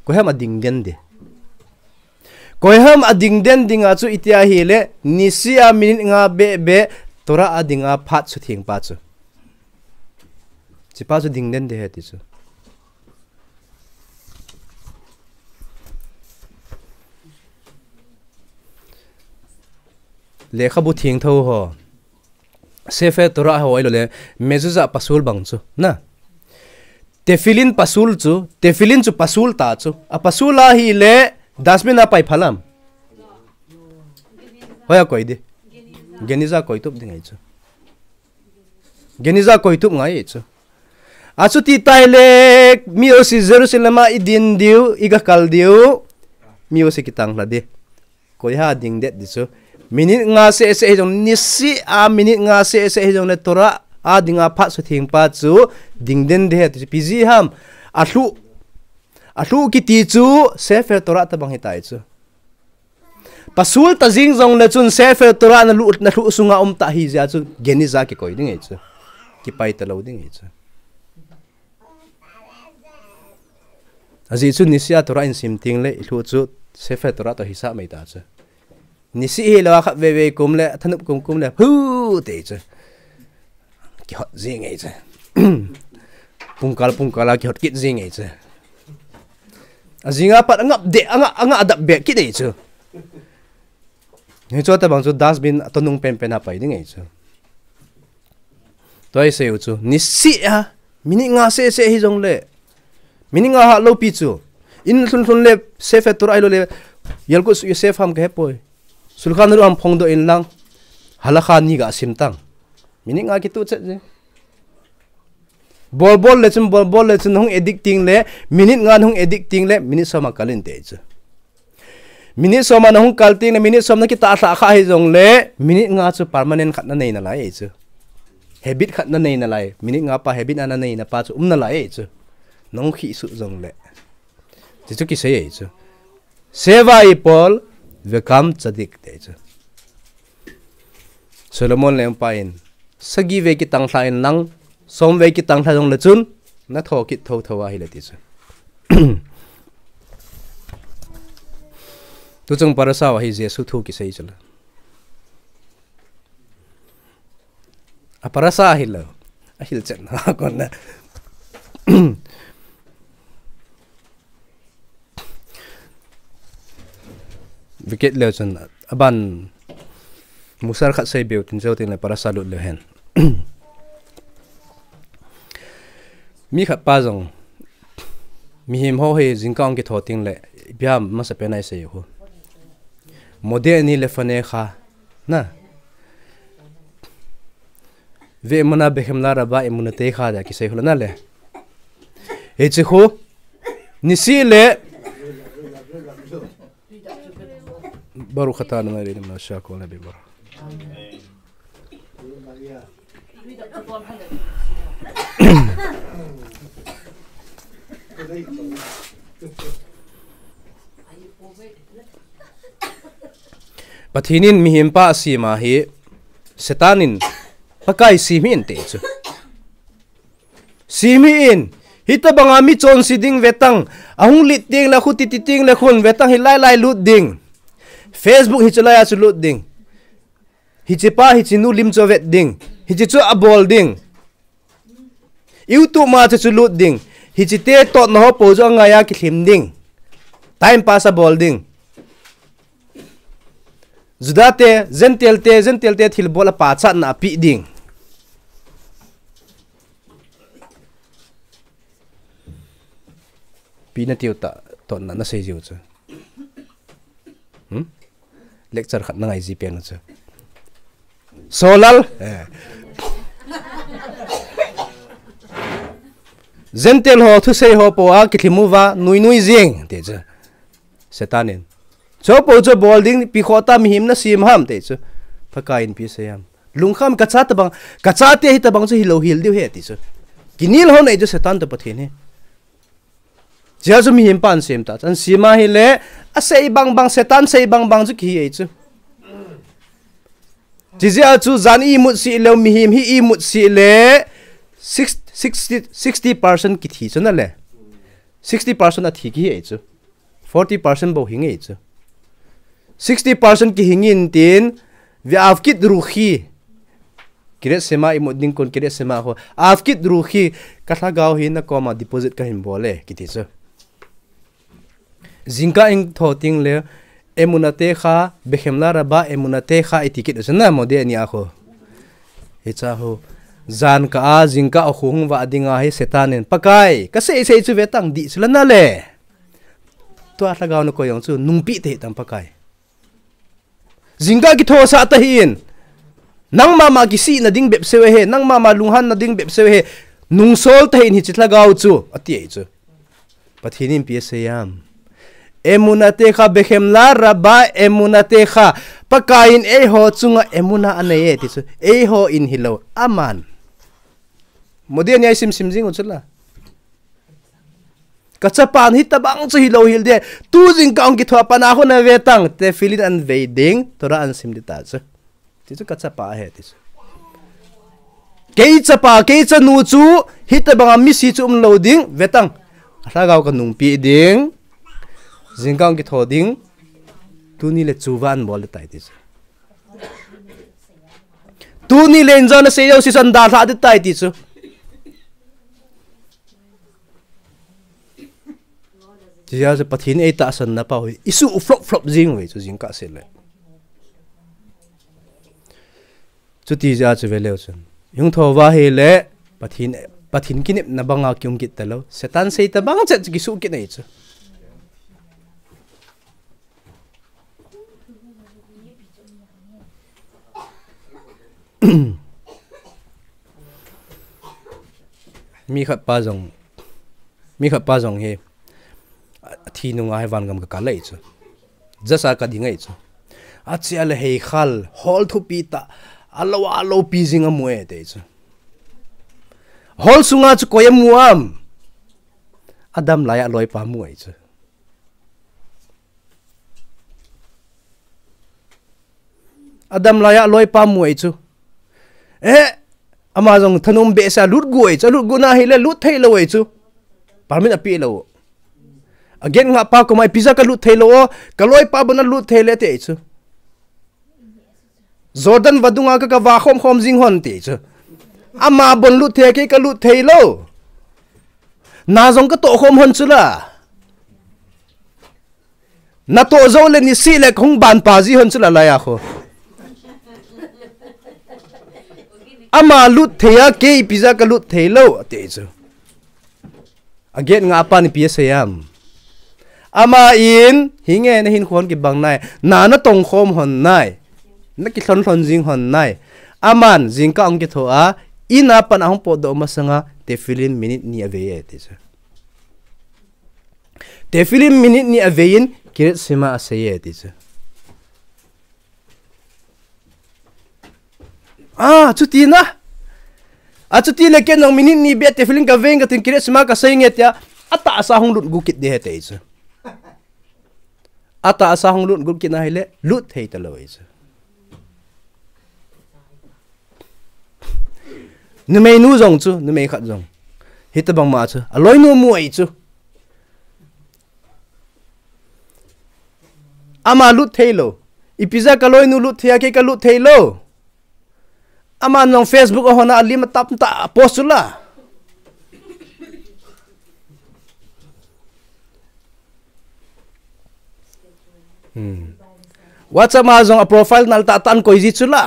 Koi ham a ding den di. Koi ham a ding den ding a chu iti ahi le, nisih a minute nga beh beh, Torah a ding a phat sutheng pa chu. Chi pa chu ding den di ahi ti chu. Lekhabu thengtho ho. Sefer Torah ho ahilou le, mezuzah pasul bang chu, na. Tefillin pasul chu, tefillin chu pasul ta chu. A pasul ahile, dustbin a pai phalam. Hoiya koi di. Geniza koi tup ding ahi chu. Geniza koi tup ngai chu. Achuti taile, mi jouse Jerusalem a i din diu, i ga kal diu. Mi jouse kitang lha di. Koi ham ding det di chu. Minute nga seh seh hijong, niseh a minute nga seh seh hijong le Torah a dinga phat sutheng pa chu ding den di ahi ti chu. Ipi jeh ham. A lhuh. A lhuh kiti chu Sefer Torah tabang hitai chu. Pasul ta jing jong le chun Sefer Torah na lhuh, na lhuh sunga um ta ahi jeh a chu Geniza kikoi ding ahi chu. Kipai talou ding ahi chu. Ajeh chu niseh a Torah in sim teng le, i lhuh chu Sefer Torah toh hisah mai ta chu. Niseh hilou a khatvei vei kum le, thanop kum kum le, hu te chu. Kihot jing ahi chu. Pungkal, pungkal a kihot kit jing ahi chu. Ajing a pat angap de, anga, anga adap be kit ahi chu. Hichu tabang chu dustbin a tonung penpen a pai ding ahi chu. Tua i sei u chu, niseh a, minute nga seh seh hijong le. Minute nga ha lou pi chu. In lhun lhun le, Sefer Torah ahilou le, Yalkut Yosef ham kahe poi. Shulchan Aruch ham phongdoh in lang, halakha ni ga sim tang. Minute nga kituh chet je. Bol bol le chun, bol bol le chun, hung addict teng le, minute nga hung addict teng le, minute som a kal in te chu. Minute som a na hung kal teng le, minute som na kitah lhah kha hijong le, minute nga chu permanent khat na nei nalai ahi chu. Habit khat na nei nalai, minute nga pa habit a na nei na pa chu um nalai ahi chu. Nahung khih suh jong le. Ti chu kisei ahi chu. Seva ipol, vekam tzadik te chu. Solomon lengpa in, sagi vei kitang lha in lang, som vei kitang lha jong le chun, na tho kit tho tho ahile ti chu. Tuchung parasha u ahi Jesu thu kisei chu la. A parasha ahilou. Ahil chet na kon na. Vekit leu chun, aban musar khat sei beu tin jou tin le parasha lut leu hen. Mi khat pa jong, mihem ho hi jingkah hung kitho teng le, ipi ham masapen a i sei u. Mode ani lefanecha, na. Ve'emuna bechemla raba emunateicha dia kisei hula na le. Hiche khu, niseh le. Baruch atah Adonai Eloheinu melech haolam, amen. Pathen in mihem pa asem ahi, Satan in Pakai sem hih in ti chu. Sem hih in, hitobang a mi chonse ding vetang, ahung lut teng le khu titi teng le khun vetang hilai lai lut ding. Facebook hiche lai a chu lut ding. Hiche pa, hiche nu lim chu avet ding. Hiche chu abol ding. YouTube ma chu chu lut ding. Hiche te totna ho po chu angai a kilhem ding. Time pass abol ding. Juda te, Gentile te, Gentile te thilbol a pachatna ape ding. Ipi nati u ta, totna nasei jiu chu. Hmm? Lecture khat nangai ji pen u chu. Solal. Eh. Gentile ho thusei ho po a kilhem uva, nui nui jing, ti chu. Satan in. Chu po chu bol ding, ipi khoh tah mihem nasem ham, ti chu. Pakai in ipi asei ham. Lungkham kacha tabang, kachate hitabang chu hilou hel diu ahi, ti chu. Kinel ho nei chu Satan toh Pathen hi. Chea chu mihem pa asem ta. Asem ahile, asei bang bang, Satan sei bang bang chu kihi ahi chu. Chijeh a chu jan imut sih leu, mihem hi imut sih le, six, sixty, sixty percent kithi chu na le. Sixty percent athi kihi ahi chu. Forty percent bou hing ahi chu. Sixty percent kihing in tin, ve'avkit ruchi. Kiret sema imut ding kon kiret sema ho. Avkit ruchi, kalhagao hi nakoma deposit kahin bol e, kiti chu. Jingkah in tho teng le, emunateicha, bechemla raba, emunateicha, iti kit u chu na, mode ani a ho. Hicha ho. Jan ka a, jing ka a hung va dinga hi Satan in, Pakai, ka sei sei chu ve tang di chu la na le. Tua lhagao na ko jong chu, nungpi te tang Pakai. Jingkah kithosa ta hin. Nangma ma kisih na ding bep seu he, nangma ma lunghan na ding bep seu he. Nungsol ta hin hichi lhagao chu, ati ei chu. Pathen in ipi asei am. Emunah tekha bechem la rabah emunah tekha. Pakaiyin eiho chunga emunah anei e ti chu. Eiho in hilou. Aman. Modi ani ai sim sim jing u chu la. Ka chapan hitabang chu hilou hel de. Tu jingkah hung kitho a pat na hung na ve tang. Tefillin an vei ding. Torah an sim di ta chu. Ti chu ka chapa ahi ti chu. Kei chapa, kei chanu chu hitabang a misi chu umlou ding. Ve tang. A lhagao ka nungpi ding. Jingkah hung kitho ding. Tuni le chu van bol le tai ti chu. Tuni le injan a sei jou si san da lha di tai ti chu. Tia chu Pathen ei tahsan na pau hi. Isu flop flop jing ve chu jingkah sei le. Chuti ja chu ve leu chun. Hung tho va hi le Pathen, Pathen kinepna banga kiung kit ta lou. Satan sei tabang chet chu kisu kit nei chu. Mi khat pa jong, mi khat pa jong hi, a, thi nunga hi vangam ka kal lei chu. Jasa ka ding ei chu. A chia le hei khal, hol thupi ta, a lo a lo pi jing a mu e te chu. Hol sunga chu koi a mu am. Adam lai a loi pa mu ei chu. Adam lai a loi pa mu ei chu. Eh, ama jong thanom behseh a lut gu ei chu, lut gu na hi le lut thei lou ei chu. Permit a pi lou. A gate ngah pa komai pizza ka lut thei lou o, ka loi pa bon a lut thei le te ei chu. Jordan vadung a ka ka va khom khom jing hon te chu. Ama bon lut thei kei ka lut thei lou. Na jong ka toh khom hon chu la. Na toh jou le ni si le hung ban pa ji hon chu la lai a kho. Ama lut thei a kei pizza ka lut thei lou te chu. A gate ngah pa ni pi asei am. Ama in, hi nge na hin khon kibang nai. Na na tong khom hon nai. Na kilhon lhon jing hon nai. Aman, jingkah hung kitho a, in a pat a hung potdoh masanga, tefillin minute ni a vei e ti chu. Tefillin minute ni a vei in, Kriyat Shema a sei e ti chu. Ah, chuti na. A chuti le ken jong minute ni beh tefillin ka veng ka tin Kriyat Shema ka sei nge tia. A tahsa hung lut gu kit de he te chu. A tahsa hung lut gu kit na hi le lut thei ta lou ei chu. Numei nu jong chu, numei khat jong. Hitabang ma chu. A loi nu mu ei chu. Ama lut thei lou. Ipi ja ka loi nu lut thei a kei ka lut thei lou. Ama nong Facebook a hon a lim a tap ta post chu la. Hmm. WhatsApp ma jong a profile nal ta tan koi ji chu la.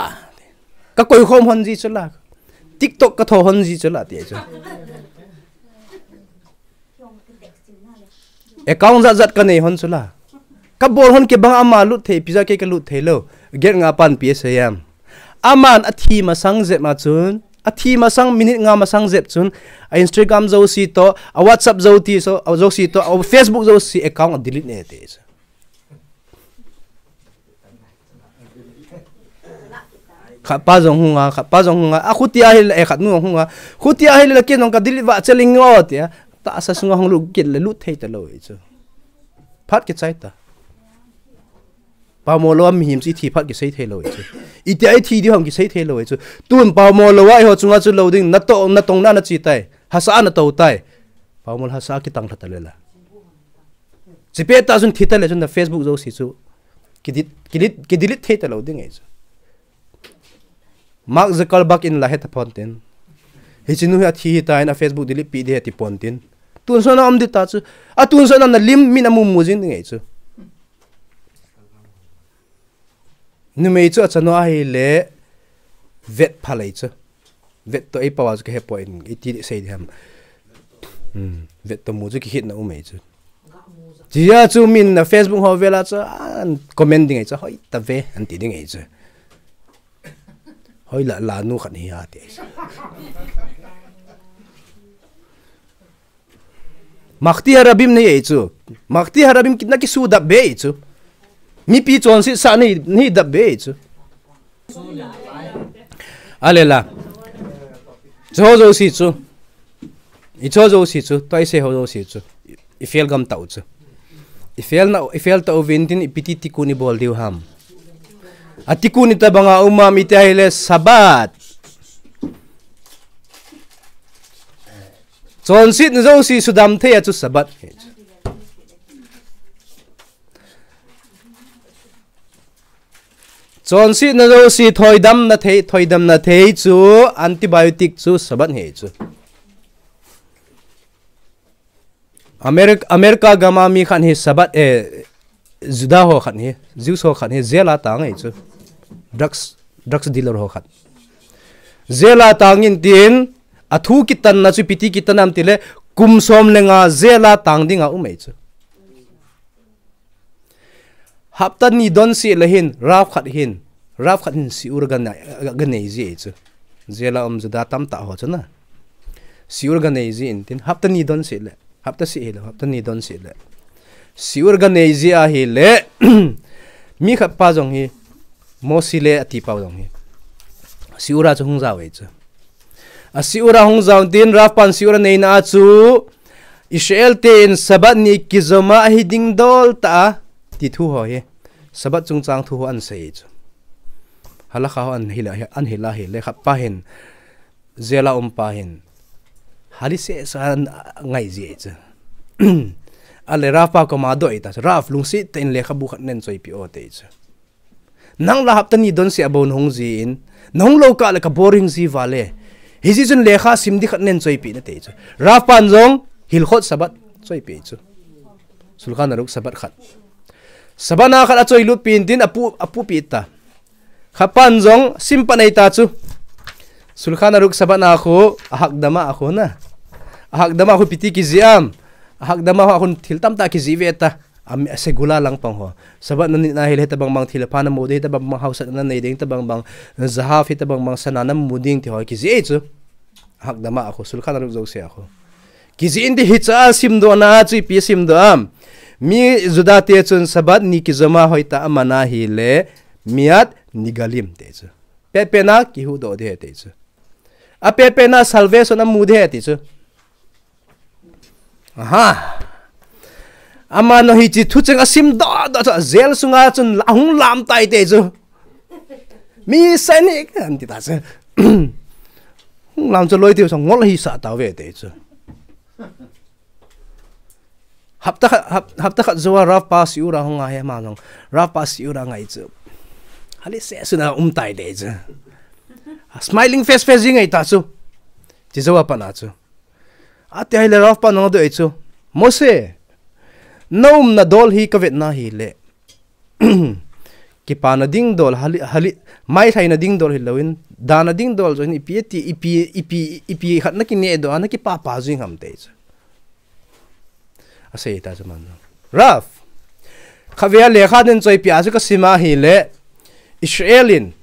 Ka koi khom hon ji chu la. TikTok ka tho hon ji chu la ti chu. Account jat jat ka nei hon chu la. Ka bol hon kibang ama lut thei, pizza kei ka lut thei lou. Gate ngah pan P S A M. Aman a thi masang jep ma chun, a thi masang minute nga masang jep chun, a Instagram jouse toh, a WhatsApp jouse toh, a jouse toh, a Facebook jouse account a delete ne te. Khat pa jong hung a, khat pa jong hung a, a khuti a hile, eh, khat nu hung a, khuti a hile la ken jong ka delete va cheling o tia, tahsa sunga hung lut kit le lut thei ta lou e chu. Phat kichai ta. Pamo lou a mihem chu i thi phat kisei thei lou e chu. Itia i thi di hong kisei thei lou e chu. Tun pamo lou a i ho chunga chu lou ding, na to, na tong na na chi tai. Hasa na to tai. Pamo lou hasa kitang lha ta le la. Chi pe ta chun thi ta le chun na Facebook jouse chu. Ki delete, ki delete, ki delete thei ta lou ding e chu. Mark Zuckerberg in la he ta pon tin. Hiche nu hi a thi hi ta in a Facebook delete pi di he ti pon tin. Tun son a um di ta chu. A tun son a na lim min a mu mu jing ding e chu. Numei chu a chanu a hile vet pha lei chu. Vet to ei pau a chu ka he poi in, iti sei di ham. Hmm. Vet to mu chu kihitna um ei chu. Chia chu min na Facebook ho vela chu, ah, comment ding ei chu, hoi ta ve, an ti ding ei chu. Hoi la, la nu khat hi a ti ei chu. Makti harabim nei ei chu. Makti harabim kitna kisu dap be ei chu. Mipi chonset sa nei, nei dap be ei chu. A le la. Chu ho jouse chu. I chu ho jouse chu. Tua i sei ho jouse chu. I, i fel gam tau chu. I fel na, i fel tau vin tin i piti tikun i bol diu ham. A tikun i tabanga um am i ti ahile Sabbath. Chonsetna jouse sudam thei a chu Sabbath. Chonsetna jouse thoidamna thei, thoidamna thei chu antibiotic chu Sabbath hi chu. America, America gam a mi khat hi Sabbath, eh, Juda ho khat hi, Jews ho khat hi, jail a tang ei chu. Drugs, drugs dealer ho khat. Jail a tang in tin, a thu kitan na chu piti kitan am tile, kum som le nga jail a tang ding a um ei chu. Hapta ni don sih le hin, Rav khat hin, Rav khat hin siur ga nei, ga, ga nei ji ei chu. Jail a um Juda tamtah ho chu na. Siur ga nei ji in tin, hapta ni don sih le, hapta sih hi le, hapta ni don sih le. Siur ga nei ji ahile, mi khat pa jong hi, Mosi le a ti pa jong hi. Siur a chu hung jao ei chu. A siur a hung jao tin, Rav pan siur a neina a chu, Israel te in Sabbath ni kijom a hi ding dol ta a, ti thu ho hi. Sabbath chungchang thu ho an sei chu. Halakha ho an hil a, an hil a hile khat pa hin, jail a um pa hin. Hali se sa an ngai ji ei chu. A le Rav pa koma doi ta chu. Rav lungset tah in lekhabu khat nen choipi o te chu. Nang la hapta ni don sih a bou na hung ji in, na hung lou kah le ka boring ji vale. Hijeh chun lekha sim di khat nen choipi na te chu. Rav pan jong hilkhot Sabbath choipi chu. Shulchan Aruch Sabbath khat. Sabbath na khat a choi lut pi in tin a pu, a pu pi ta. Khat pan jong sim pa nei ta chu. Shulchan Aruch Sabbath na khu, a hakdama a khu na. A hakdama a khu piti kiji am. A hakdama a khu thil tamtah kiji ve ta. A mi, a segula lang pang ho. Sabbath na nit na hile hitabang bang thilpha na mu ding, hitabang bang hausatna na nei ding, hitabang bang zahav, hitabang bang sana na mu ding ti ho kiji ei chu. Hakdama a khu, Shulchan Aruch jouse a khu. Kiji in ti hicha a simdoh na chu ipi simdoh am. Mi Juda te chun Sabbath ni kijom a hoitah a man a hile, miyad nigalim te chu. Pehpeh na kihuhdoh ding ahi te chu. A pehpeh na salvation a mu ding ahi te chu. Aha. Ama no hiche thucheng a simdoh doh chu a jail sunga chun la hung lam tai te chu. Mi sainik an ti ta chu. Hung lam chu loi te chu ngol hi sa ta ve te chu. Hapta khat, hap, hapta khat jou a Rav pa siur a hung a hi ama jong. Rav pa siur a ngai chu. Hali se suna um tai te chu. Smiling face face jing ngai ta chu. Chi jou a pan a chu. A ti ahile Rav pan jong a doi chu. Mose, na umna dol hi ka vet na hile. Kipana ding dol, hali, hali, mailhaina ding dol hilou in, dana ding dol jong ipi ati, ipi, ipi, ipi khat na kineh doh a, na kipapa jing ham te chu. A sei ta chu man. Rav. Khatvei a lekha nen choipi a chu ka sim a hile, Israel in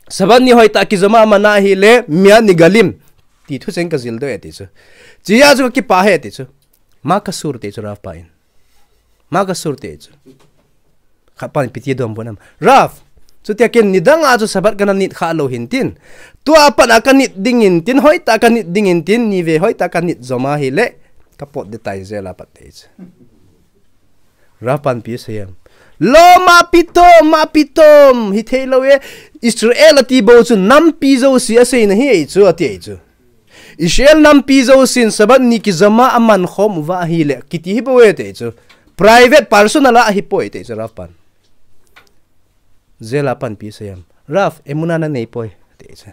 Sabbath ni hoitah kijom a man a hile, miyad nigalim. Ti thucheng ka jildoh e ti chu. Chia chu ka kipa e ti chu. Ma ka sur te chu Rav pa in. Ma ka sur te chu. Khat pan ipi ti dom bon am. Rav. Chutia ken nidang a chu Sabbath kana nit kha lou hin tin. Tua pan a ka nit ding in tin, hoitah ka nit ding in tin, ni vei hoitah ka nit jom a hile. Ka pot de tai jail a pat te chu. Rav pan ipi asei em. Lo ma pitom, ma pitom. Hithei lou e. Israel ati bou chu nampi jouse aseina hi ei chu, ati ei chu. Israel nampi jousen Sabbath ni kijom a aman khom uva ahile, kiti hi bou e te chu. Private personal a hi poi te chu Rav pan. Jail a pan ipi asei em. Rav, emuna na nei poi. Te chu.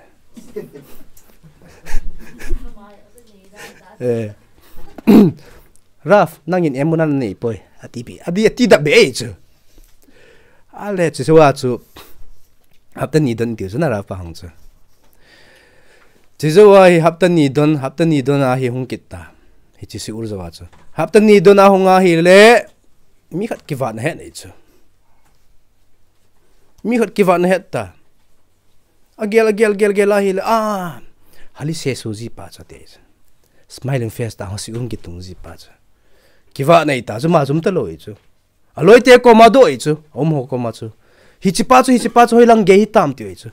Eh. Rav, nangin emuna na nei poi. Ati pi. Ati, ati dap be ei chu. Ale chu, chu a chu. Hapta ni don ti chu na Rav pa hung chu. Chijou a hi hapta ni don, hapta ni don a hi hung kit ta. Hiche Seoul jou a chu. Hapta ni don a hung ahile, mi khat kivat na het nei chu. Mi khat kivat na het ta. Agel, agel, gel, gel ahile, ah, Halise Suji pa chu ati chu. Smiling face ta, Seoul kitung ji pa chu. Kivat nei ta chu, ma jum talou chu. Aloite koma doh ei chu, aum ho koma chu. Hiche pa chu, hiche pa chu, hoilang gei hitam tiu ei chu.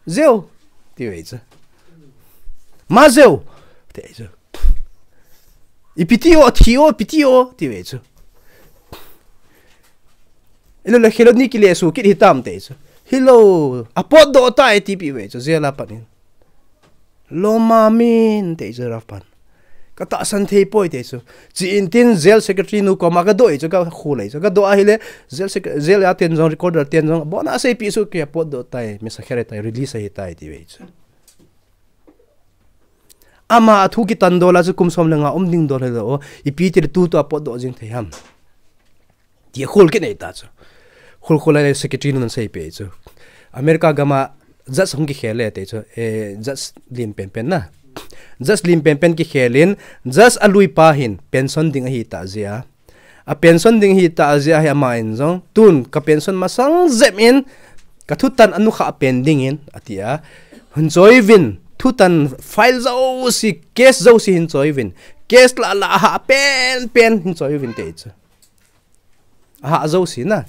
Jeo, tiu ei chu. Ma jeo, tiu ei chu. Ipi ti o, thi o, ipi ti o, tiu ei chu. Ilo le khelo ni kile su kit hitam te chu. Hilo, apot doh ta e ti pi ve chu, jela panin. Loma min te chu Ralph pan. Ka tahsan thei poi te chu. Chi in tin jail secretary nu koma ka doh ei chu ka khu lei chu. Ka doh ahile jail sec-, jail a ten jong recorder ten jong. Bona sei pi su ke pot doh tai, mi sa khere tai, release ahi tai ti ve chu. Ama a thu kitan doh la chu kum som le nga um ding doh le lo. Ipi ti le tu tu a pot doh jing thei ham. Ti khol kit nei ta chu. Khol khol le secretary nun sei pe chu. America gam a judge hung kikhel le te chu. Eh, judge lim pen pen na. Judge lim pen pen kikhel in, judge a lui pa hin pension ding ahi ta jeh a. A pension ding ahi ta jeh a hi ama in jong. Tun ka pension masang jep in, ka thutan a nukha pen ding in, ati a. Hin choi vin, thutan file jouse, case jouse hin choi vin. Case la la ha pen pen hin choi vin te chu. Aha jouse na.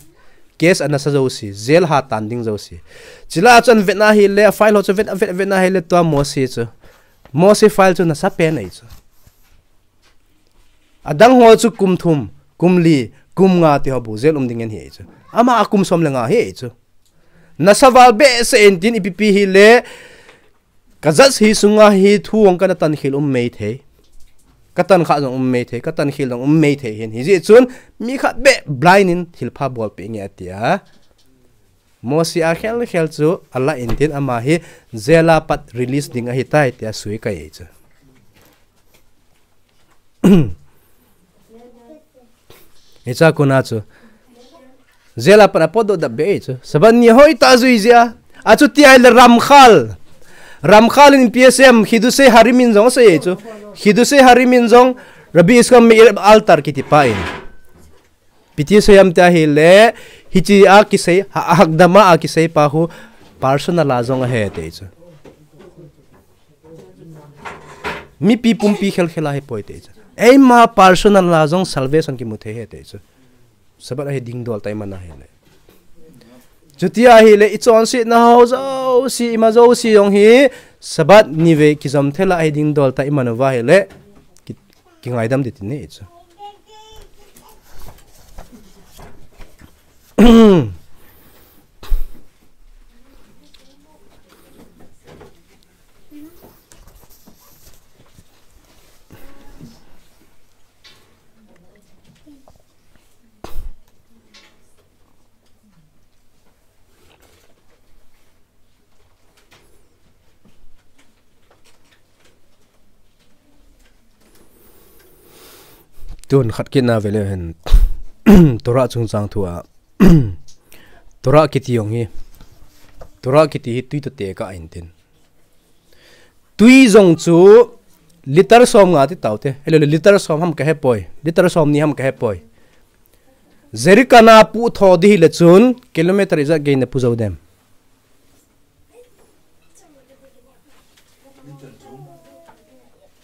Case ana sa jouse, jail ha tan ding jouse. Chila chu an vet na hile, file ho chu vet, vet, vet na hile tua Mosi chu. Mosi file chu nasa pen ei chu. Adang ho chu kum thum, kum li, kum nga ti ho bu jail um ding en hi ei chu. Ama a kum som le nga hi ei chu. Nasa val behseh in tin ipi pi hile, ka judge hi sunga hi thu hong kana tan khel um mei thei. Ka tan kha jong um mei thei, ka tan khel jong um mei thei hin. Hijeh chun mi khat beh blind in thilpha bol pe nge ati a. Mosi a khel khel chu ala in tin ama hi jail a pat release ding ahi tai tia sui ka ei chu. Hicha kona chu. Jail a pat a pot doh dap be ei chu. Sabbath ni hoi ta jui jia. A chu ti ai le Ramchal. Ramchal in P S M, Chidushei Harim in jong sei ei chu. Chidushei Harim in jong Rabbi Yitzchak Meir Alter kiti pa in. Piti sei am ti ahile, hiche a kisei, ha-, hakdama a kisei pa hu, personal a jong ahe te chu. Mipi pumpi khel khel a hi poi te chu. Eima personal a jong salvation kimu thei he te chu. Sabbath a hi ding dol tai man ahile. Chuti ahile, i chonsetna ho jouse, ima jouse jong hi, Sabbath ni ve kijom thei la hi ding dol tai man uva hile, ki, kingaidam di ti ne chu. Tun khat kit na ve le hen. Torah chungchang thu a. Torah kiti jong hi. Torah kiti hi tui toh te ka in tin. Tui jong chu liter som nga ti tau te. Hello, liter som ham ka he poi. Liter som ni ham ka he poi. Jerrycan a pu tho di hile chun kilometer ijat gei na pu jou dem.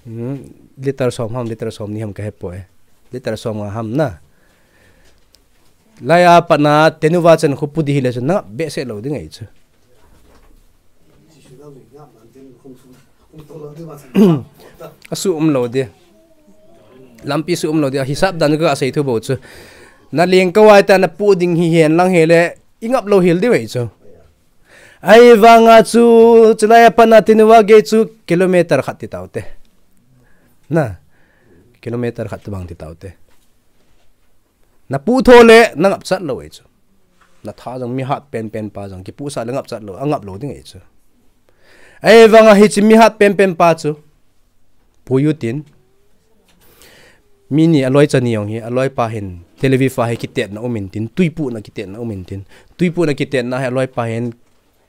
Hmm, liter som ham, liter som ni ham ka he poi. Liter som nga ham na. Lai a pat na tenuva chan khu pu di hile chun na behseh lou ding ei chu. Asu um lou di. Lampi su um lou di. Hisap dan ka sei thu bou chu. Na leng ka vai ta na pu ding hi hen lang hile i ngap lou hel di vei chu. Ahivanga chu, chulai a pat na tenuva gei chu kilometer khat ti tau te. Na, kilometer khat tobang ti tau te. Na pu tho le, na ngap chat lou ei chu. Na tha jong mi hat pen pen pa jong, kipu sa le ngap chat lou, a ngap lou ding ei chu. Ahivanga hiche mi hat pen pen pa chu. Pu u tin. Mi ni a loi cha ni jong hi, a loi pa hin, Tel Aviv a hi kitetna um in tin, tui pu na kitetna um in tin. Tui pu na kitetna hi a loi pa hin,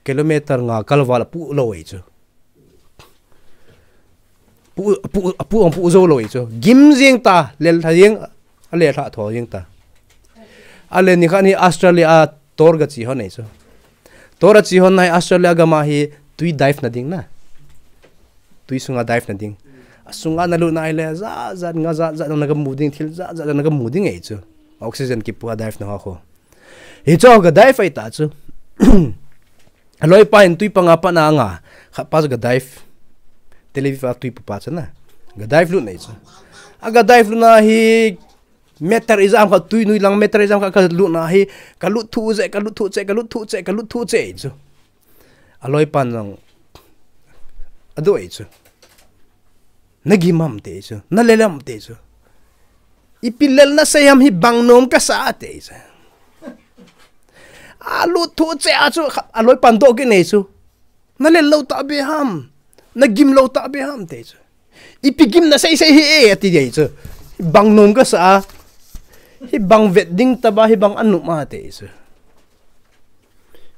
kilometer nga kal val a pu lou ei chu. Pu, pu, pu, pu zo lo ei chu. Gim jing ta, lel tha jing, a lel tha tho jing ta. A le ni khan hi Australia a tour ga chi hon ei chu. Tour a chi hon nai Australia gam a hi tui dive na ding na. Tui sunga dive na ding. A sunga na lut na le ja ja nga ja ja na ga mu ding thil ja ja na ga mu ding ei chu. Oxygen ki pu a dive na ho kho. Hi chu ga dive ai ta chu. A loi pa in tui panga pa na nga. Kha pa ga dive. Tel Aviv a tui pu pa chu na. Ga dive lut nei chu. A ga dive lut na hi meter ijam kha tui nui lang meter ijam kha ka lut na hi ka lut thu che, ka lut thu che, ka lut thu che, ka lut thu che ei chu. A loi pan jong a do ei chu. Na gim am te chu, na lel am te chu. Ipi lel na sei am hi bang nom ka sa te chu. A lut thu che a chu kha, a loi pan do ki nei chu. Na lel lo ta be ham. Na gim lo ta be ham te chu. Ipi gim na sei sei hi e, ati dei chu. Bang nom ka sa a. Hi bang vet ding ta ba, hi bang a num a te chu.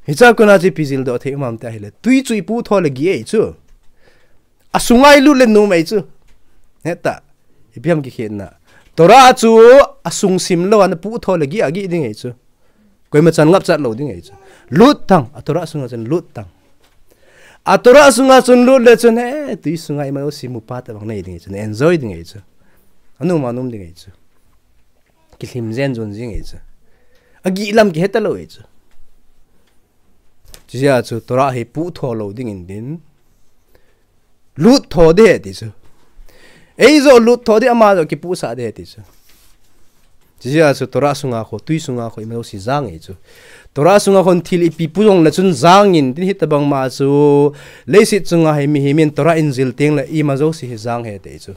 Hi cha kuna chi pi zil do thei mam te hi le. Tui chu i pu tho le gi ei chu. A sunga i lut le nom ei chu. He ta. Ipi ham ki khen na. Torah chu a sung sim lo a na pu tho le gi a gi ding ei chu. Koima chan ngap chat lo ding ei chu. Lut tang, a Torah sunga chun lut tang. A Torah sunga chun lut le chun, he, tui sunga ima si mu pa ta bang nei ding ei chu. Enjoy ding ei chu. Anu ma num ding ei chu. Ki hlim jen jun jing ei chu. A gi lam ki heta lo ei chu. Chi a chu Torah hi pu tho lo ding in din. Lut tho de ti chu. Ei zo lut tho de ama zo ki pu sa de ti chu. Chi a chu Torah sunga kho, tui sunga kho, ima zo si jang ei chu. Torah sunga khon thil ipi pu jong le chun jang in, tin hita bang ma chu. Leisit chunga hi mi hi min Torah in zil ting le ima zo si hi jang he te chu.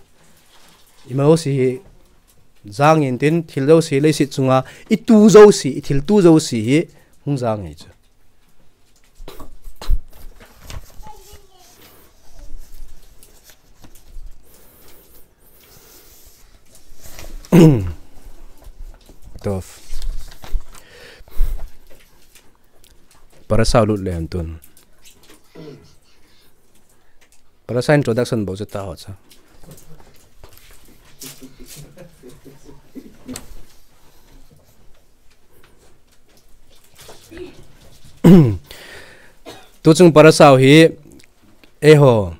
Ima zo si hi jang in tin thil zo si leisit chunga i tu zo si, i thil tu zo si hi hung jang ei chu. Tof. Parasau lut le han tun. Parasa introduction bo chu ta ho cha. Tu chung parasau hi, eiho,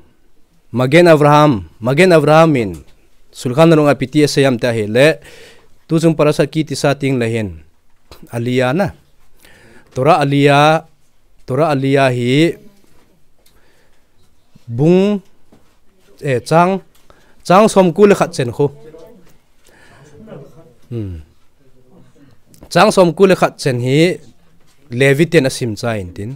Magen Avraham, Magen Avraham in, Shulchan Aruch a piti asei am te hi le, tu chung parasa ki tisa ting le hin, Aliyah na. Torah Aliyah, Torah Aliyah hi, bung, eh, chang, chang som ku le khat chen khu. Hmm. Chang som ku le khat chen hi Levi ten asim chai in tin.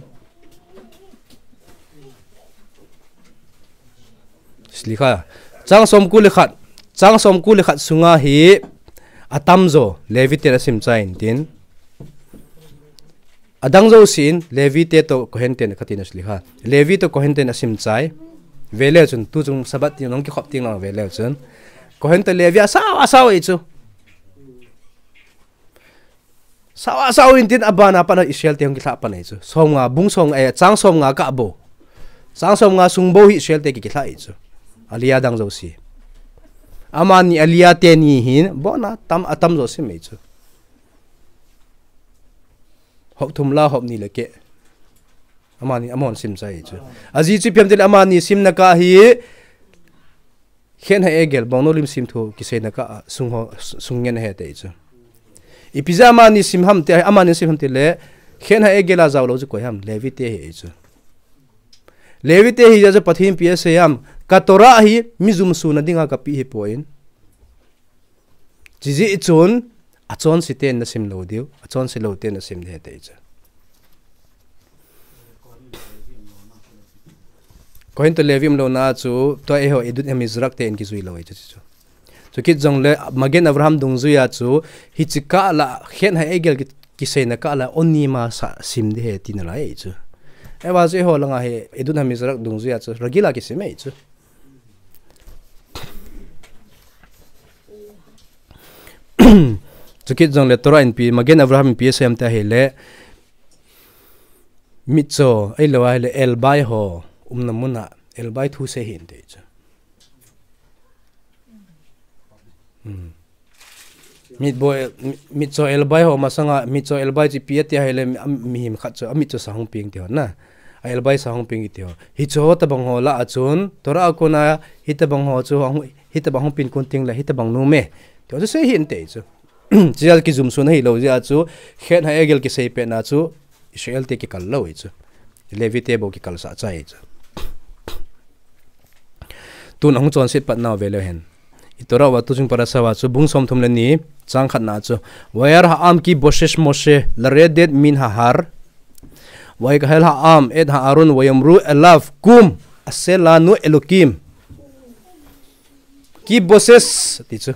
Slikha. Chang som ku le khat. Chang som ku le khat sunga hi atam zo Levi ten asim chai in tin. Adang zo sin, Levi te to Kohen ten khatin asli ha. Levi to Kohen ten asim chai. Vele chun, tu chung Sabbath tin nong kikhop ting lang vele chun. Kohen to Levi asau, asau ei chu. Sau, asau in tin abana pana Israel te hong kithla pana ei chu. Som nga, bung som, eh, chang som nga ka bo. Chang som nga sung bo hi Israel te ki kithla ei chu. Aliyah dang zo si. Amani Aliyah te ni hin, bona tam, atam zo sim ei chu. Hop thum la hop ni le ke. Amani, amon sim chai chu. Aji chu piam te le amani sim na ka hi. Khen ha egel bong no lim sim thu kisei na ka sung ho, sung ngen he te chu. Ipi ja amani sim ham te, amani sim ham te le. Khen ha egel a jao lo chu koi ham, Levi te he chu. Levi te hi ja chu Pathin pi asei ham, ka Torah hi mi jum su na dinga ka pi hi po in. Chiji chun, achonse ten na sim lo diu, achonse lo ten na sim de te chu. Kohen to Levi um lo na chu, to eiho Edut Hamizrak te in kijui lo ei chu chu. Chu kit jong le, Magen Avraham dungjui a chu, hichi ka la, khen ha egel ki, kisei na ka la, oni ma sa sim de he ti na la ei chu. Ewa chu eiho langa he, Edut Hamizrak dungjui a chu, ragila kisim ei chu. Chukit jong le Torah in pi, Magen Avraham in pi asem te hi le, mitcho, ei lo a hi le, elbai ho, umna muna, elbai thu se hin te chu. Hmm. Mitboi, mi-, mitcho elbai ho masanga, mitcho elbai chu ipi ati ahile, mi-, am-, mihem khat chu, amit chu sa hung peng ti ho na. A elbai sa hung peng ti ho. Hichu ho tabang ho lah a chun, Torah a kona, hitabang ho chu, hung, hitabang hung peng kon teng le, hitabang nom e. Ti ho chu sei hih inte chu. Chujeh a kijumsun ahilou jeh a chu, Khen HaEgel kisei pet na chu, Israel te kikal lou hi chu. Levi te bou kikal sah chai hi chu. Tun ahung chonset pat nau ve leu hen. I Torah uva tu chung parasha uva chu bung somthum le ni, chang khat na chu. Vayar ha'am ki boshesh Moshe laredet min hahar. Vayikahel ha'am et ha'aron vayomru elav kum ase lanu Elokim. Ki boshesh ti chu.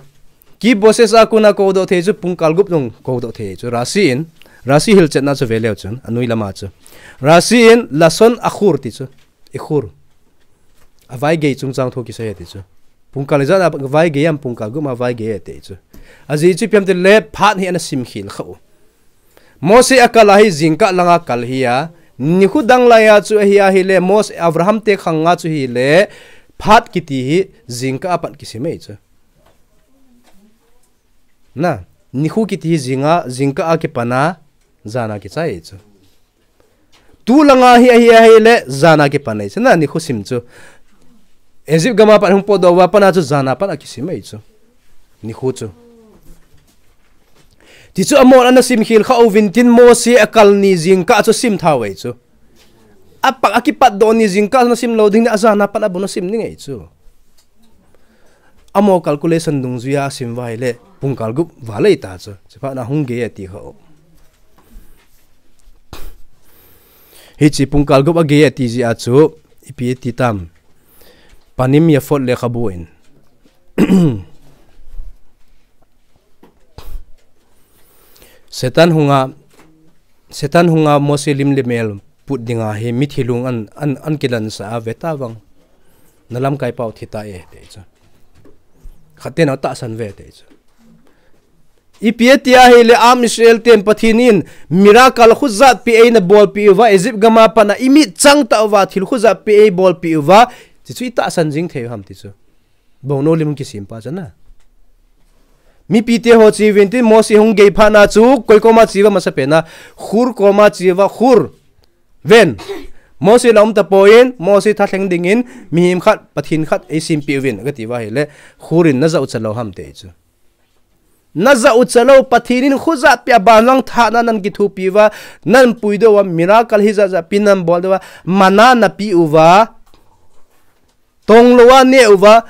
Ki boshesh a kona kodoh thei chu pungkal gup nung kodoh thei chu. Rashi in, Rashi hilchetna chu ve leu chun, anoi lama chu. Rashi in, lason akhur ti chu. Ikhur. Avaigei chungchang thu kisei ti chu. Pungkal ijat a vaigei am pungkal gup ma vaigei ti chu. Ajeh chu ipi ham tile phat hi ana simkhel kha u. Mose akal a hi jingkah langa kal hi a. Nikho dang lai a chu ahi ahile Mose Abraham te khang a chu hile phat kiti hi jingkah a pat kisim e chu. Na, nikho kiti hi jinga, jingkah a kipan a, jan a kichai chu. Tu langa hi ahi ahile, jan a kipan e chu. Na, nikho sim chu. Egypt gam a pat hung potdoh uva pat a chu jan a pat a kisim e chu. Nikho chu. Ti chu amahon ana simkhel kha uvin tin Mose akal ni jingkah chu sim tha uve chu. Apat, akipatdoh ni jingkah na sim lou ding na ajan a pat a bou na sim ding e chu. Amaho calculation dungjuia asim uva ahile, pungkal gup val e ta chu. Chuphat na hung gei ati kha u. Hiche pungkal gup agei ati jeh a chu, ipi ati tam. Panim Yafot lekhabu in. Satan hunga, Satan hunga Mose lim le mel put dinga hi mithi lung an, an, an kilansah a ve ta vang. Na lamkai pau thi ta e, ti chu. Khat ten atahsan ve, ti chu. Ipi ati ahile Am Israel ten Pathen in miracle khojat pi eina bolpi uva, Egypt gam a pat a imit chang tah uva thil khojat pi eibolpi uva, ti chu itahsan jing thei u ham ti chu. Bongnou lim kisem pa chu na. Mipi te ho che uvin tin Mose hung gei phat na chu koi koma che uva masapen a, Hur koma che uva, Hur. Ven. Mose la um tapon, Mose tha lheng dingin, mihem khat, Pathen khat, eisempi uvin, kati uva ahile, Hur in najah u chalou ham ti chu. Najah u chalou, Pathen in khojat pi a banlang thah na nan kithopi uva, nan puidoh uva, miracle hijat jat pi nan boldoh uva, manna nape uva, tonglou a ne uva,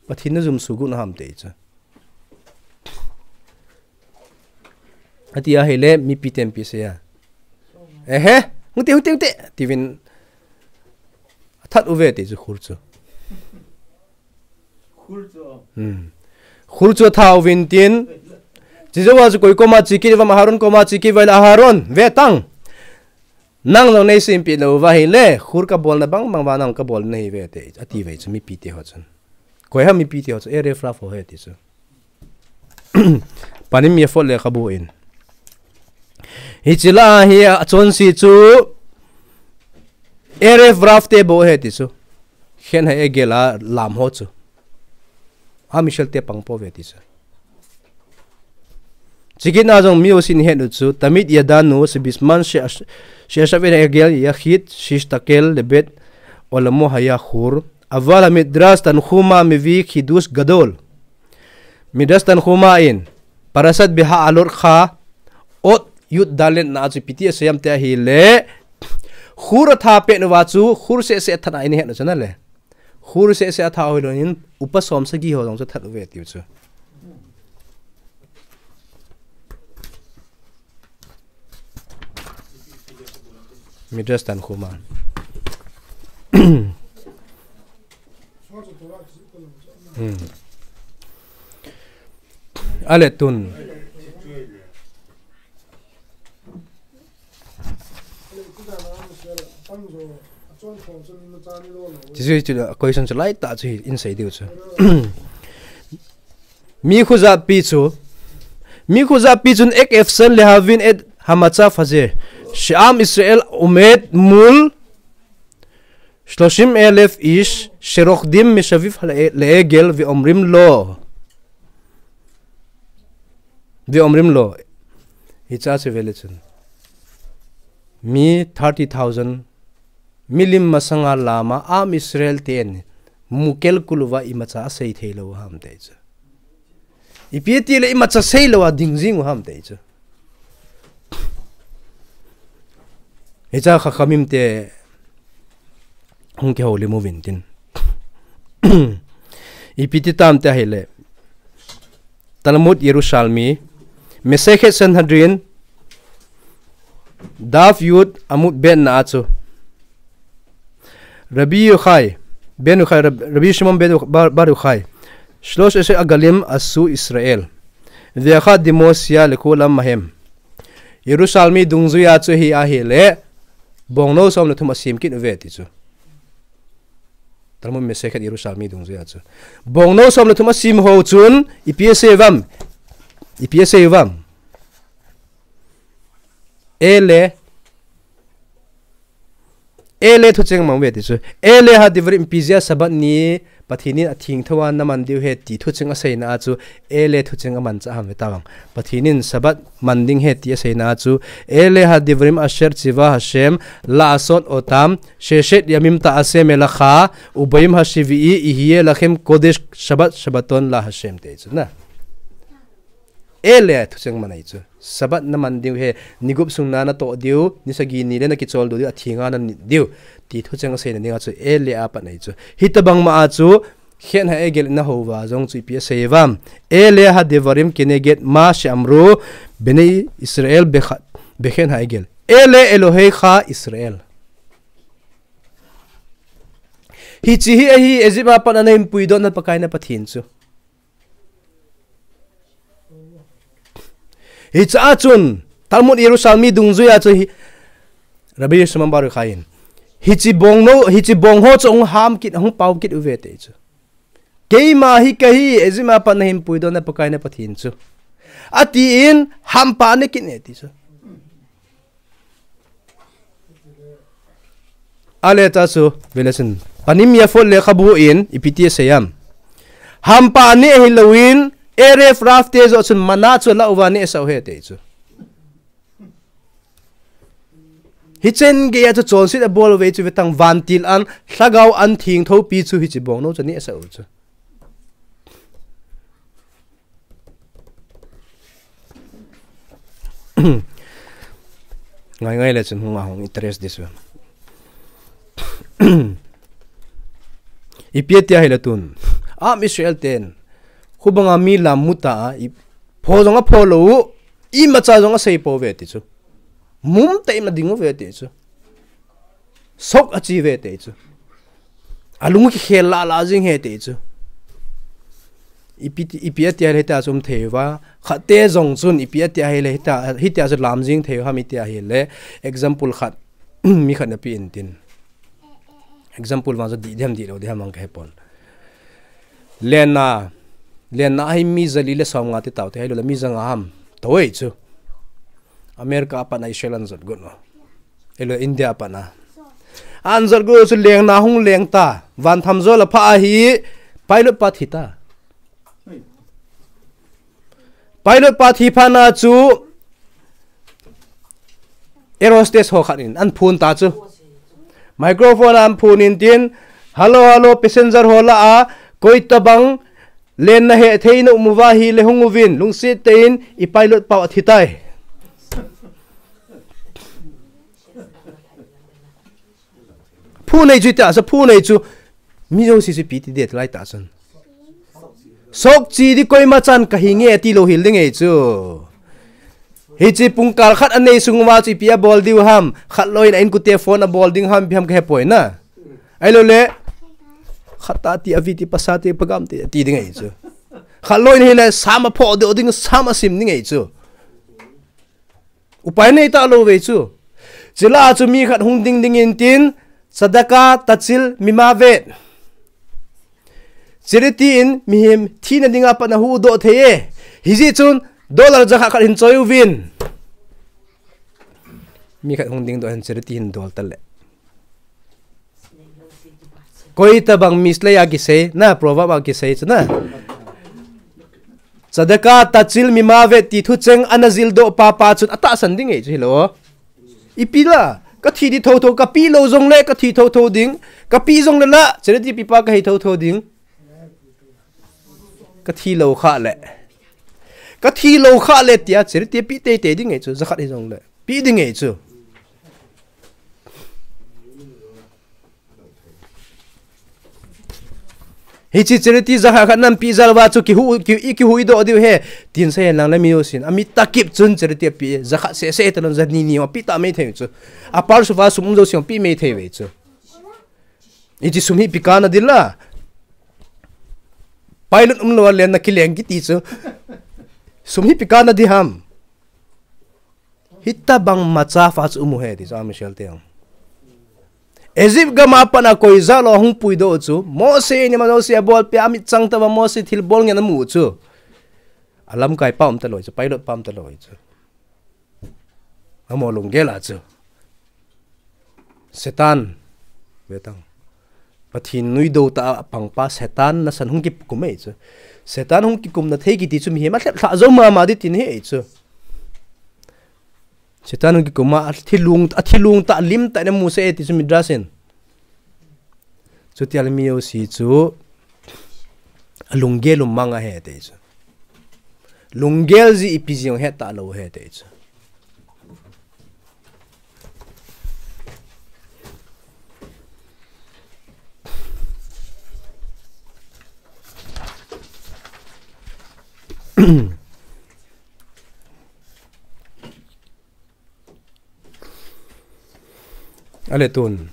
Pathen najumso got u ham ti chu. Ati ahile, mipi ten ipi asei a. Ehe, hung te, hung te, hung te, tiuvin athat uve ti chu Hur chu. Hur chu. Hmm. Hur chu athat uvin tin. Chujouva chu koi koma che kit uvam, Aharon koma che kit uva ahile Aharon, ve tang. Nang jong neisempi lou uva ahile, Hur kabolna bang bang uva nang kabol nahi uve ti, ati uve chu mipi te ho chun. Koi ham mipi te ho chu, Erev Rav ho ahi ti chu. Panim Yafot lekhabu in. Hiche lah a hi achonse chu Erev Rav te bou ahi ti chu. Khen HaEgel a lam ho chu. Am Israel te pang pouve ti chu. Chukit na jong mi jousen het u chu, Tamid yadanu shebizman she-, sheyashav et ha'egel yachid sheistakel lebet olamo haya Hur. Aval haMidrash Tanhuma mevi chidush gadol. Midrash Tanhuma in, Parashat Beha'alotcha, ot yud dalet na a chu ipi ti asei em ti ahile, Hur athat pet uva chu, Hur seh seh athat na i het u chu na le. Hur seh seh athat u hilou in, upa som sagi ho jong chu athat uve tiu chu. Midrash Tanhuma. Hmm. Ale tun. Chuchu, chuchu, question chu lai tah chu hi in sei diu chu. Mi khojat pi chu. Mi khojat pi chun ek efsen lehavin et hamatzav hazeh. She'am Israel omed mul shloshim elef ish sherokdim meshaviv ha'egel ve'omrim lo. Ve umrim lou. Hicha chu vele chun, mi thirty thousand, milim masanga lama Am Israel ten mukel kuluva imacha asei thei lou ham tei chu. Ipi tile imacha sei lou a ding jing u ham tei chu. Hicha Chachamim te hung kihoulim uvin tin. Ipi ti tam te ahile, Talmud Yerushalmi, Masechet Sanhedrin, Daf Yud Amud Bet na achu, Rabbi Yochai ben Yochai, Rabbi Shimon ben Bar Yochai, Shlosh Eshet Agalim Asu Israel, Ve'achad Dimosia Lekulam Mahem. Yerushalmi dungjuiya chu hi ahile, bongnou som le thum asim kit uve ti chu. Talmud Masechet Yerushalmi dungjuiya chu, bongnou som le thum asim ho chun ipi asei uvam? Ipi asei uvam? Ele, ele thucheng mang uve ti chu. Ele ha Devarim, ipi jeh a Sabbath ni Pathen in athengthou a naman diu ahi ti thucheng aseina a chu, ele thucheng amancha ham ve tavang. Pathen in Sabbath man ding ahi ti aseina a chu, Ele ha Devarim asher tziva Hashem la'asot otam sheshet yamim ta'aseh melacha, ubayom hashvi'i yihye lachem kodesh, Shabbat Shabbaton la Hashem te chu na. Ele thucheng man ahi chu. Sabbath naman diu ahi, ni gup sung na natoh diu, ni sagi ni le nakichol diu, athenga nanit diu ti thucheng aseina dinga chu ele a pat ahi chu. Hitabang ma a chu Chet ha'egel nahouva jong chu ipi asei uvam? Ele ha Devarim keneged ma she'amru Bnei Israel becha, beChet ha'egel. Ele Elohecha Israel. Hiche hi ahi, Egypt a pat a nahin puidoh na Pakai na Pathen chu. Hicha a chun, Talmud Yerushalmi dungjuiya chu hi, Rabbi Shimon Bar Yochai in, hiche bongnou, hiche bong ho chu hung ham kit, hung pao kit uve te chu. Keima hi kahi, Egypt a pat nahin puidoh na Pakai na Pathen chu, atin, hampa ane kit e ti chu. Ale ta chu, vele chun, Panim Yafot lekhabu in ipi ti asei am? Hampa ane hilou in, Erev Rav te joh chun manna chu alah uva anehsah u ahi ti chu. Hichengeiya chu chonset abol uve chu, vetang vantil an, lhagao an thengthoupi chu hiche bongnou chu anehsah u chu. Ngai ngai le chun hung a hung interest this one. Ipi ati ahile tun, Am Israel ten, khubanga mi lam muta a, i pho jong apho lou u, imacha jong asei pouve ti chu. Mum tah in ading uve ti chu. Sok achi uve ti chu. Alung kikhel lah lah jing ahi ti chu. Ipi ti, ipi ati ahile hitia chu um thei uva. Khat te jong chun ipi ati ahile hitia, hitia chu lam jing thei u ham iti ahile. Example khat, mi khat na pe in tin. Example vang chu dih diham dih lou diham vang kahe pon. Lenna, lenna hi mi jali le som nga ti tau te, ahilou le mi janga ham. Tou ahi chu. America a pat na Israel an jot got u. Ahilou India a pat na. An jot got u chu lengna hung leng ta. Van tham jol a pha ahi, pilot pa thi ta. Pilot pa thi phat na chu air hostess ho khat in an phone ta chu. Microphone an phone in tin, "Hello, hello, passenger ho lah a, koi tabang lenna hethei na um uva ahile hung uvin, lungset tah in i pilot pau athi tai." Phone ahi chu tia, sa phone ahi chu. Mi jouse chu ipi ti ding lai ta chun. Sok chi di, koima chan kahi nge ti lou hel ding ahi chu. Hiche pungkal khat anei sung uva chu ipi abol diu ham. Khat lou in a inkote phone abol ding ham, ipi ham kahe poi na. Ahilou le, khat ta ti, avi ti, pasa ti, pagam ti, ti ding ahi chu. Khat lou in ahile, sam apho ding, ding sam asim ding ahi chu. Upai nei ta lou ve chu. Chule chu mi khat hung ding ding in tin, tzedakah, tachil, mimaveh. Charity in mihem thina dinga pat na huhdoh thei e. Hijeh chun dollar jakhat khat hin choi uvin. Mi khat hung ding doh hin charity hin dol ta le. Koi tabang Mishle a kisei, na, proverb a kisei chu na. Tzedakah tachil mima'aveh ti thucheng ana jildoh papa chun atahsan ding ahi chu hilou. Ipi la, kathi di thotho, kapeh lou jongle kathi thotho ding, kapeh jongle la charity pepa kahi thotho ding. Kathi lou khah le. Kathi lou khah le tia charity peh teitei ding ahi chu, zakhat hijongle. Peh ding ahi chu. Hiche charity zakhat khat napeh jal uva chu kihu, ki, i kihuhdoh diu ahi. Tin seihen lang le mi jousen. Amit tah kip chun charity apeh. Zakhat seh seh talou, jani ni apeh ta mai thei chu. Apurse uva sum um jouse apeh mai thei uve chu. Hiche sum hi ipi kana ding la. Pilot umlou a lenna kileng kiti chu. Sum hi ipi kana ding ham. Hitobang macha fa chu um u ahi ti chu, a Michelle te jong. Egypt gam a pat a koi jat lou hung puidoh chu. Mose in ima jouse abolpeh a, amitchang tah uva Mose thilbol ngen amu chu. Alamkai pa um talou chu, pilot pa um talou chu. Amaho lunggel a chu. Satan. Ve tang. Pathen nuidou tah a pangpa Satan nasan hung kikum ahi chu. Satan hung kikumna thei kiti chu mihem alhep lhah jou mama ding tina ahi chu. Satan hung kikum a, athilung, athilung tah, lim tah in amusah e ti chu Midrash in. Chuti a le mi jouse chu alunggel u mang ahi ti chu. Lunggel jeh ipi jeh jong het talou ahi ti chu. Ale tun.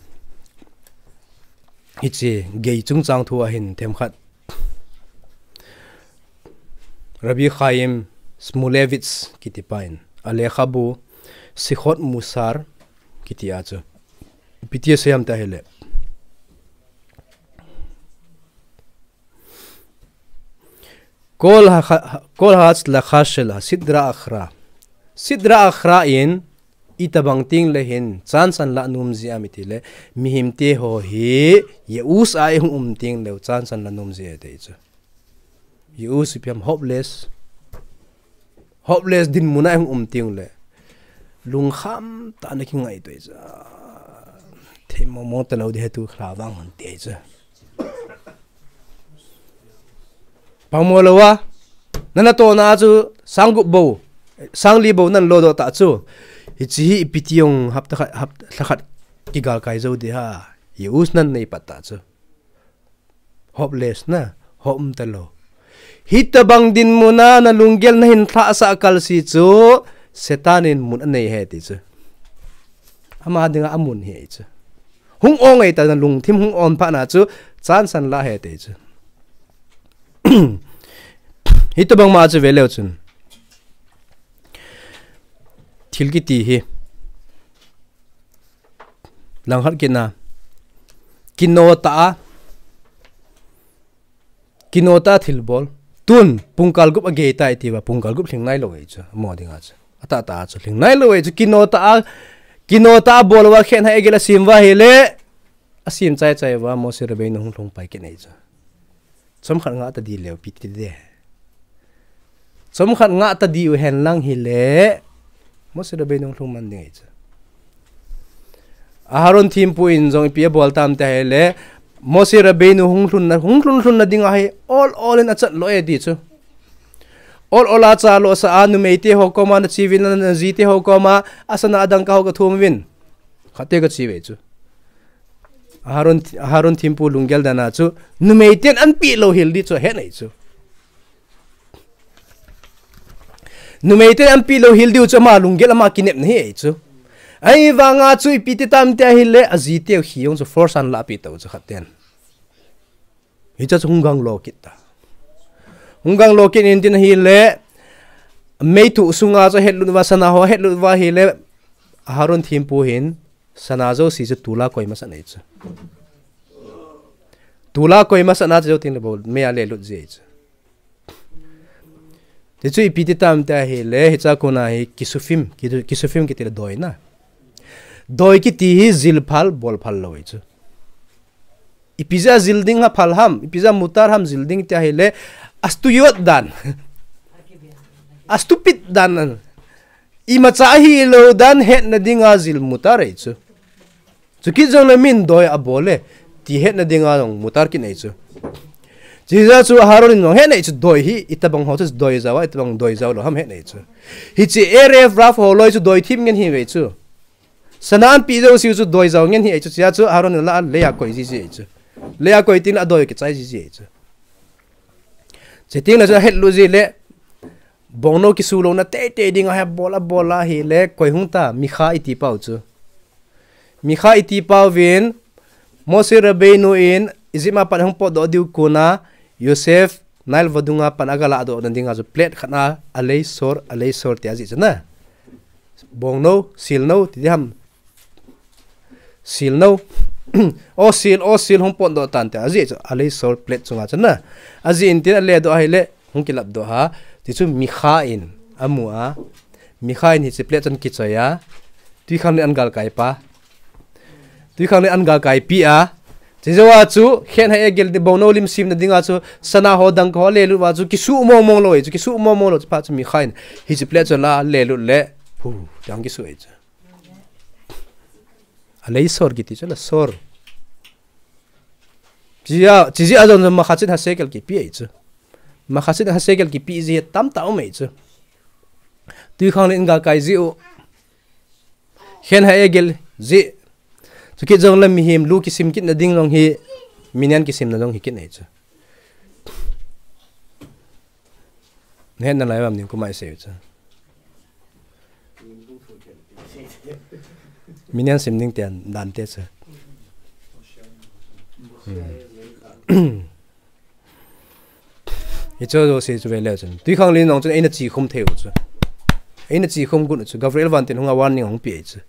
Hiche gei chungchang thu a hin themkhat. Rabbi Chaim Shmulevitz kiti pa in. Alekhabu Sichot Musar kiti a chu. Ipi ti asei ham tia ahile. Kol ha-, kol ha'atzlacha shel ha-sidra achra. Sidra achra in itobang teng le hin chansan la nom ji ham iti le, mihem te ho hi ייאוש a ihung um teng le chansan la nom ji e ti chu. ייאוש ipi ham, hopeless. Hopeless dinmun a ihung um teng le. Lungkham tah in kingai to e chu. Thei momo talou ding ahi tu kha vang hon ti chu. Pamo lou a. Nana tohna chu sang gup bou. Sang li bou nan lodoh ta chu. Hiche hi ipi ti jong hapta khat, hap, lha khat kigalkai jou ding ham. ייאוש nan nei pat ta chu. Hopeless na, hop um talou. Hitobang dinmun a nalunggel nahin lhahsah kal seh chu, Satan in mun anei ahi ti chu. Ama dinga amun ahi chu. Hung ong e ta nalungthim hung ong phat na chu, chansan la ahi ti chu. Hitobang ma chu ve leu chun. Thil kiti hi. Langkhat kit na. Kino tah a. Kino tah a thilbol. Tun, pungkal gup agei tai tia, pungkal gup lhing nailou e chu. Mo dinga chu. Atah tah chu lhing nailou e chu. Kino tah a, kino tah a bol uva khen hai agel a sem uva ahile. Asem chai chai uva, Moshe Rabbeinu hung lhung pai kit e chu. Chomkhat ngah ta diu leu ipi ti ding. Chomkhat ngah ta diu hen lang hile, Moshe Rabbeinu hung lhung man ding ahi chu. Aharon thempu in jong ipi abol tam tia ahile, Moshe Rabbeinu hung lhunna, hung lhun lhunna ding ahi, ol ol in achat lou e ti chu. Ol ol a cha lou sa a, numei te ho koma nache uvin, naji te ho koma, asana adangka ho gathum uvin. Khat te kache uve chu. Aharon, Aharon thempu lunggel dan a chu, numei ten anpeh lou hel ding chu ahet e chu. Numei ten anpeh lou hel diu chu ama lunggel ama kinepna ahi chu. Ahivanga chu ipi ti tam tia ahile, aji teu hi jong chu force a anlah peh tau chu khat ten. Hiche chu hung gang lo kit ta. Hung gang lo kit in tin ahile, meithu sunga chu ahetlut uva, sana ho ahetlut uva ahile, Aharon thempu hin, sana jouse chu tol a koi masat e chu. Tol a koi masat na chu jou teng le bou, mei a le lut ji e chu. Ti chu ipi ti tam tia ahile, hiche a kona hi kisufim, ki-, kisufim kiti le doi na. Doi kiti hi jil phal, bol phal lou e chu. Ipi jeh a jil ding ha phal ham, ipi jeh a mutar ham jil ding tia ahile, astuyot dan. A stupid dan an. Imacha ahilou dan hetna dinga jil mutar ahi chu. Chukit jongle min doi abol e, ti hetna dinga jong mutar kit ahi chu. Chujeh chun Aharon in jong hetna ahi chu doi hi, itobang ho chu doi jao a, itobang doi jao lou ham hetna ahi chu. Hiche Erev Rav ho loi chu doi thim ngen ahi ve chu. Sana anpi jouseu chu doi jao ngen ahi chu, chujeh chun Aharon in la a lei a koi jiji ahi chu. Lei a koi teng le adoi kichai jiji ahi chu. Chuteng le chu ahetlut jeh le, bongnou kisu louna teitei dinga hi abol abol a ahile, koi hung ta, Micha iti pau chu. Micha iti pau vin, Moshe Rabbeinu in Egypt a pat hung potdoh diu kona, Yosef, Nile vadunga pat aga lahdoh na dinga chu plate khat a, alei sor, alei sor tia ajih chu na. Bongnou, silnou, ti diham. Silnou. O sil, o sil, hung potdoh tan tia ajih chu, alei sor plate chunga chu na. Ajih in tin aledoh ahile, hung kilapdoh a. Ti chu Micha in amu a. Micha in hiche plate chu akichoi a. Twikhanglen agalkai pa. Twikhanglen agalkai pi a. Chujou a chu, Chen Ha'egel ti bongnou lim simna dinga chu, sana ho dangka ho alelut uva chu, kisu mong mong lou ahi chu, kisu mong mong lou chu, phat chu Micha in hiche plate chu ala lelut le, pu, tia hung kisu ahi chu. Alei sor kiti chu la sor. Chujeh a, chujeh a jong jong Machzit HaShekel kipe ahi chu. Machzit HaShekel kipe jeh hi tamtah um ahi chu. Twikhanglen agalkai jeh u. Chen Ha'egel jeh. Chukit jongle mihem lu kisim kitna ding jong hi, minyan kisimna jong hi kit ahi chu. Nahet nalai uvam, nikum a isei u chu. Minyan sim ding tia dan te chu. Hmm. Hiche jouse chu ve leu chun, Twikhanglen jong chun eina chekhum thei u chu. Eina chekhum got u chu, Gabriel vantil hunga warning ahung pe ahi chu.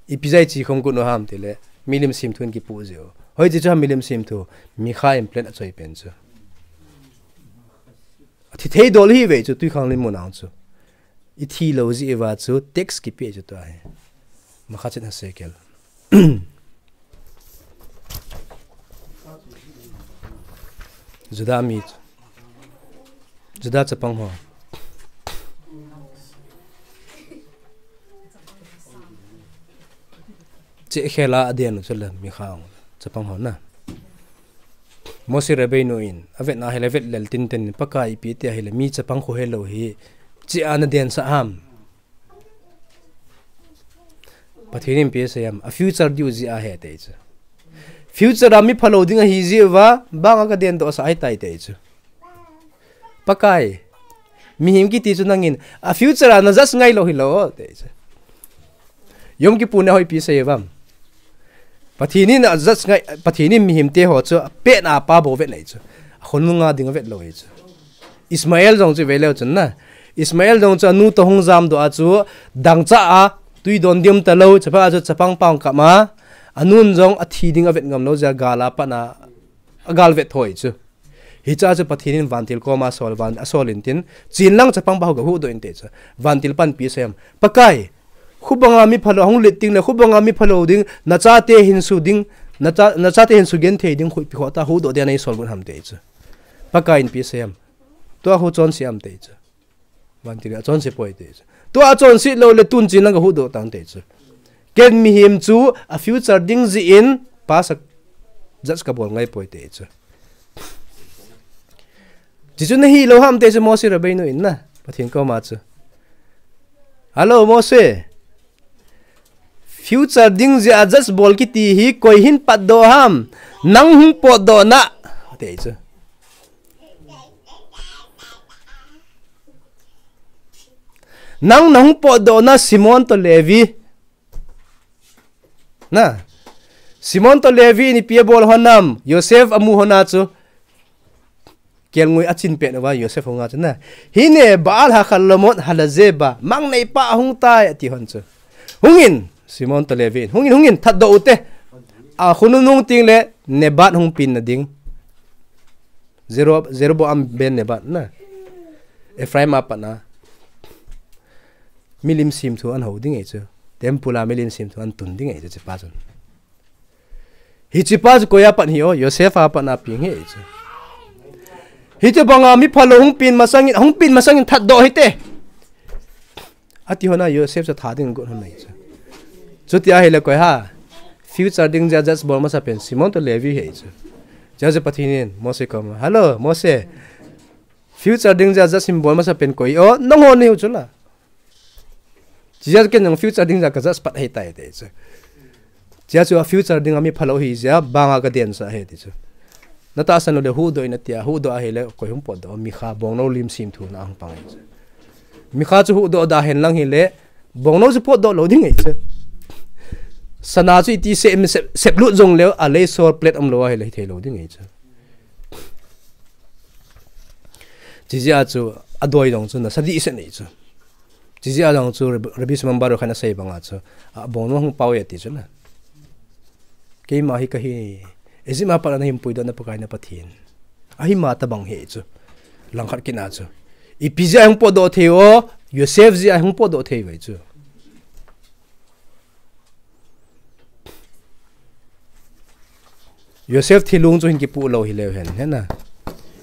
Ipi jeh a chekhum got u ham tile, milim semthu in kipoh jeh u. Hoiche chu ham milim semthu, Micha in plate achoi pen chu. Athi thei dol ahi ve chu, Twikhanglen mun a chu. Ithi lou jeh uva chu, tax kipe chu tua hi. Machzit HaShekel. Juda mi, Juda chapang ho. Chekhel a aden u chu la Micha chapang ho na. Moshe Rabbeinu in avet na ahile vet lel tinten, Pakai ipi ti ahile mi chapang khu helou hi, chea nadensah ham. Pathen in ipi asei ham, a future diu jeh ahi ati chu. Future a mi phalou ding ahi jeh uva, bang a kadendoh sah ahitai ati chu. Pakai, mihem kiti chu nangin, a future a na judge ngai lou hilou ati chu. Yom Kippur ni a hoi ipi asei uvam. Pathen in a judge ngai, Pathen in mihem te ho chu apetna a pa bou vet ahi chu. A khonung a ding avet lou ahi chu. Ishmael jong chu ve leu chun na. Ishmael jong chu anu toh hung jamdoh a chu dangchah a, tui don ding um talou, chapang a chu chapang pa hung kap a. Anun jong athi ding avet ngam lou jeh a gal a pat a, agal vet thoi chu. Hiche a chu Pathen in vantil koma asol, van, asol in tin, chen lang chapang pa khu gahuhdoh in ati chu. Vantil pan ipi asei ham. Pakai, khubang a mi phalou hung lit ding le, khubang a mi phalou ding, nachate hin su ding, nacha, nachate hin sugenthei ding khu ipi khoh tah huhdoh dia nei sol got ham ati chu. Pakai in ipi asei ham. Tua khu chonse am ati chu. Vantil in achonse poi ati chu. Tua achonse lou le tun chen lang gahuhdoh tan ati chu. Ken mihem chu a future ding jeh in past a judge kabol ngai poi ati chu. Chuchu nahi lou ham ati chu Moshe Rabbeinu in na. Pathen koma chu. Hello, Moshe. Future ding jeh a judge bol kiti hi koi hin patdoh ham. Nang hung potdoh na. Ati chu. Nang nahung potdoh na Simon toh Levi. Na. Simon toh Levi in ipi abol hon ham. Yosef amu hon a chu. Kelngoi achin pet uva Yosef hung a chu na. Hine Baal hachalomot halaze ba. Mang neipa ahung tai ati hon chu. Hungin. Simon toh Levi in. Hungin, hungin thatdoh u te. A khonung nung teng le Nebat hung pen na ding. Jero-, Jeroboam ben Nebat na. Ephraim a pat a. Milim semthu ahin hou ding ahi chu. Temple a milim semthu ahin tun ding ahi chu hichepa chun. Hichepa chu koi a pat hi o, Yosef a pat a peng hi ahi chu. Hiti banga mi phalou hung pin masangin, hung pin masangin thatdoh hite. Ati hon a Joseph chu tha ding got hon nei chu. Chuti ahile koi ham? Future ding judge bol masa pen Simon toh Levi ahi chu. Judge Pathen in Mose koma, "Hello, Mose. Future ding judge bol masa pen koi o, nangho nahiu chu la." Chia ken jong future ding judge ka judge pat ahitai ti chu. Chia chu a future ding a mi phalou ahi jeh a banga ka densah ahi ti chu. Na tahsan lou le huhdoh in atia, huhdoh ahile koi hung potdoh, mikha bongnou lim sim thu na hung pang ahi chu. Mikha chu huhdoh da hen lang hile, bongnou chu potdoh lou ding ahi chu. Sana chu iti sep, sep, seplut jong leu, alei sor plate umlou ahile hithei lou ding ahi chu. Chijeh a chu adoi jong chu nasa dehset nei chu. Chijeh a jong chu Rabbi, Rabbi Shimon Bar Yochai in asei banga chu, a, bongnou hung pao e ti chu la. Keima hi kahi, Egypt a pat a nahin puidoh na Pakai na Pathen. Ahi ma tabang ahi chu. Langkhat kit na chu. Ipi jeh a hung potdoh thei o, Joseph jeh a hung potdoh thei uve chu. Joseph thilung chu hin kipuh lou hileu hen, hena.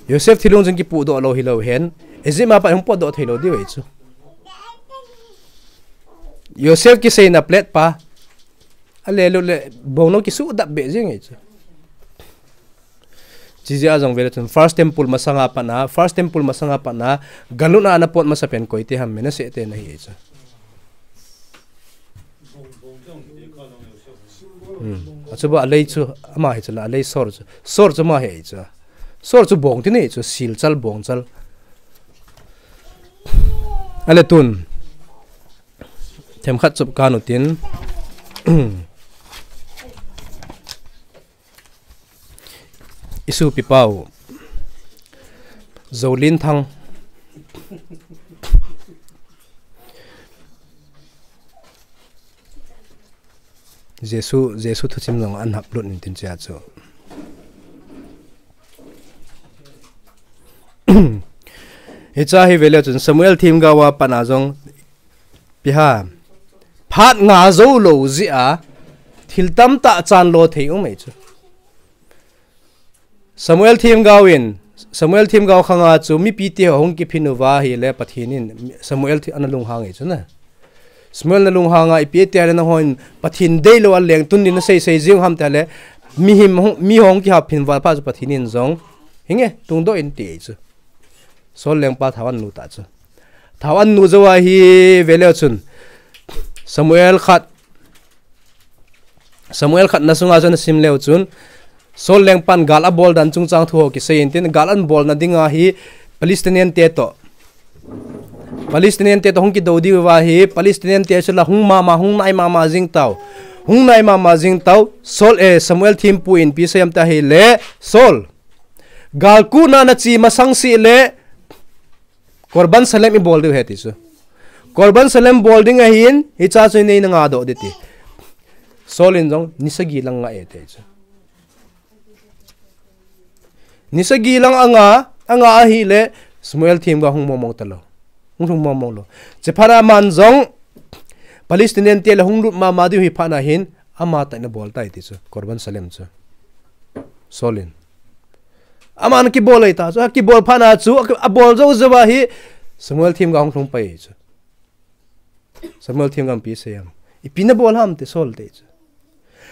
Joseph thilung chu hin kipuhdoh lou hileu hen, Egypt a pat hung potdoh thei lou diu ahi chu. Joseph kiseina plate pa, alelut le, bongnou kisuhdap beh jeng ahi chu. Chijeh a jong vele chun, first temple masanga pat a, first temple masanga pat a, gallut a ana pot masa pen koite ham, Manasseh te ana hi chu. Hmm. Achuba alei chu, ama hi chu la, alei sor chu. Sor chu ama hi chu. Sor chu bong ti nei chu, silchal, bongchal. Ale tun. Themkhat chop kanu tin. Isopi pau. Zolinthang. Jesu, Jesu thusim jong anhap lut in tin chia chu. Hicha hi vele chun Samuel themgao a pat a jong ipi ham. Phat nga jou lou jeh a thil tamtah chan lo thei um ahi chu. Samuel themgao in, Samuel themgao khanga chu mipi te ho hung kiphin uva ahile Pathen in Samuel thi-, ana lunghang ahi chu na. Samuel na lunghang a ipi ti ahile nahon Pathen deilou a leng tun din nasei sei jing ham ti ahile mihem hung, mi hung kihap phin val pa chu Pathen in jong hinge tungdoh in ti ahi chu. Saul lengpa thao an nu ta chu. Thao an nu jou a hi vele chun Samuel khat Samuel khatna sunga chun asim leu chun, Saul lengpan gal abol dan chungchang thu ho kisei in tin, gal anbolna dinga hi Palestinian te toh. Palestinian te toh hung kidou diu va hi, Palestinian te chu la hung mama, hung nai mama jing tau. Hung nai mama jing tau, Saul, eh, Samuel thempu in ipi asei em ti ahile, Saul. Gal kuna nache masang seh le, Korban Salem ibol diu ahi ti chu. Korban Salem bol ding ahin, hicha chu nei nanga doh ding ti. Saul in jong, ni sagi lang nga e ti chu. Ni sagi lang anga, anga ahile, Samuel themgao hung mong mong talou. Hung lhung mong mong lou. Chephat a aman jong, Palestinian te le hung lut mama diu hi phat na hin, ama tah in abol tai ti chu. Korban Salem chu. Saul in. Aman kibol ahi ta chu, akibol phat na chu, abol jou jou a hi Samuel themgao hung lhung pai chu. Samuel themgao in ipi asei em. Ipi nabol ham ti Saul te chu.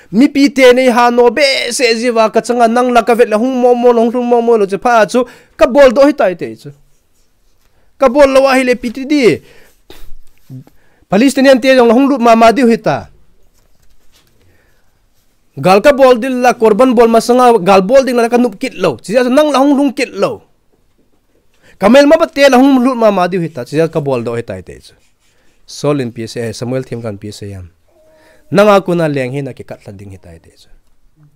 Mipi te nei ha no behseh jeh uva kachanga nang la kavet le hung mong mong lou, hung lhung mong mong lou chephat a chu, kabol doh ahitai ti chu. Kabol lou ahile ipi ti ding. Palestinian te jong la hung lut mama diu ahi ta. Gal kabol ding la, korban bol masanga, gal bol ding la kanop kit lou. Chijeh chu nang la hung lhung kit lou. Kamelma pa te la hung lut mama diu ahi ta, chijeh kabol doh ahitai ti chu. Saul in ipi asei, eh, Samuel themgao in ipi asei em. Nanga kona lenghina kikah lha ding ahitai ti chu.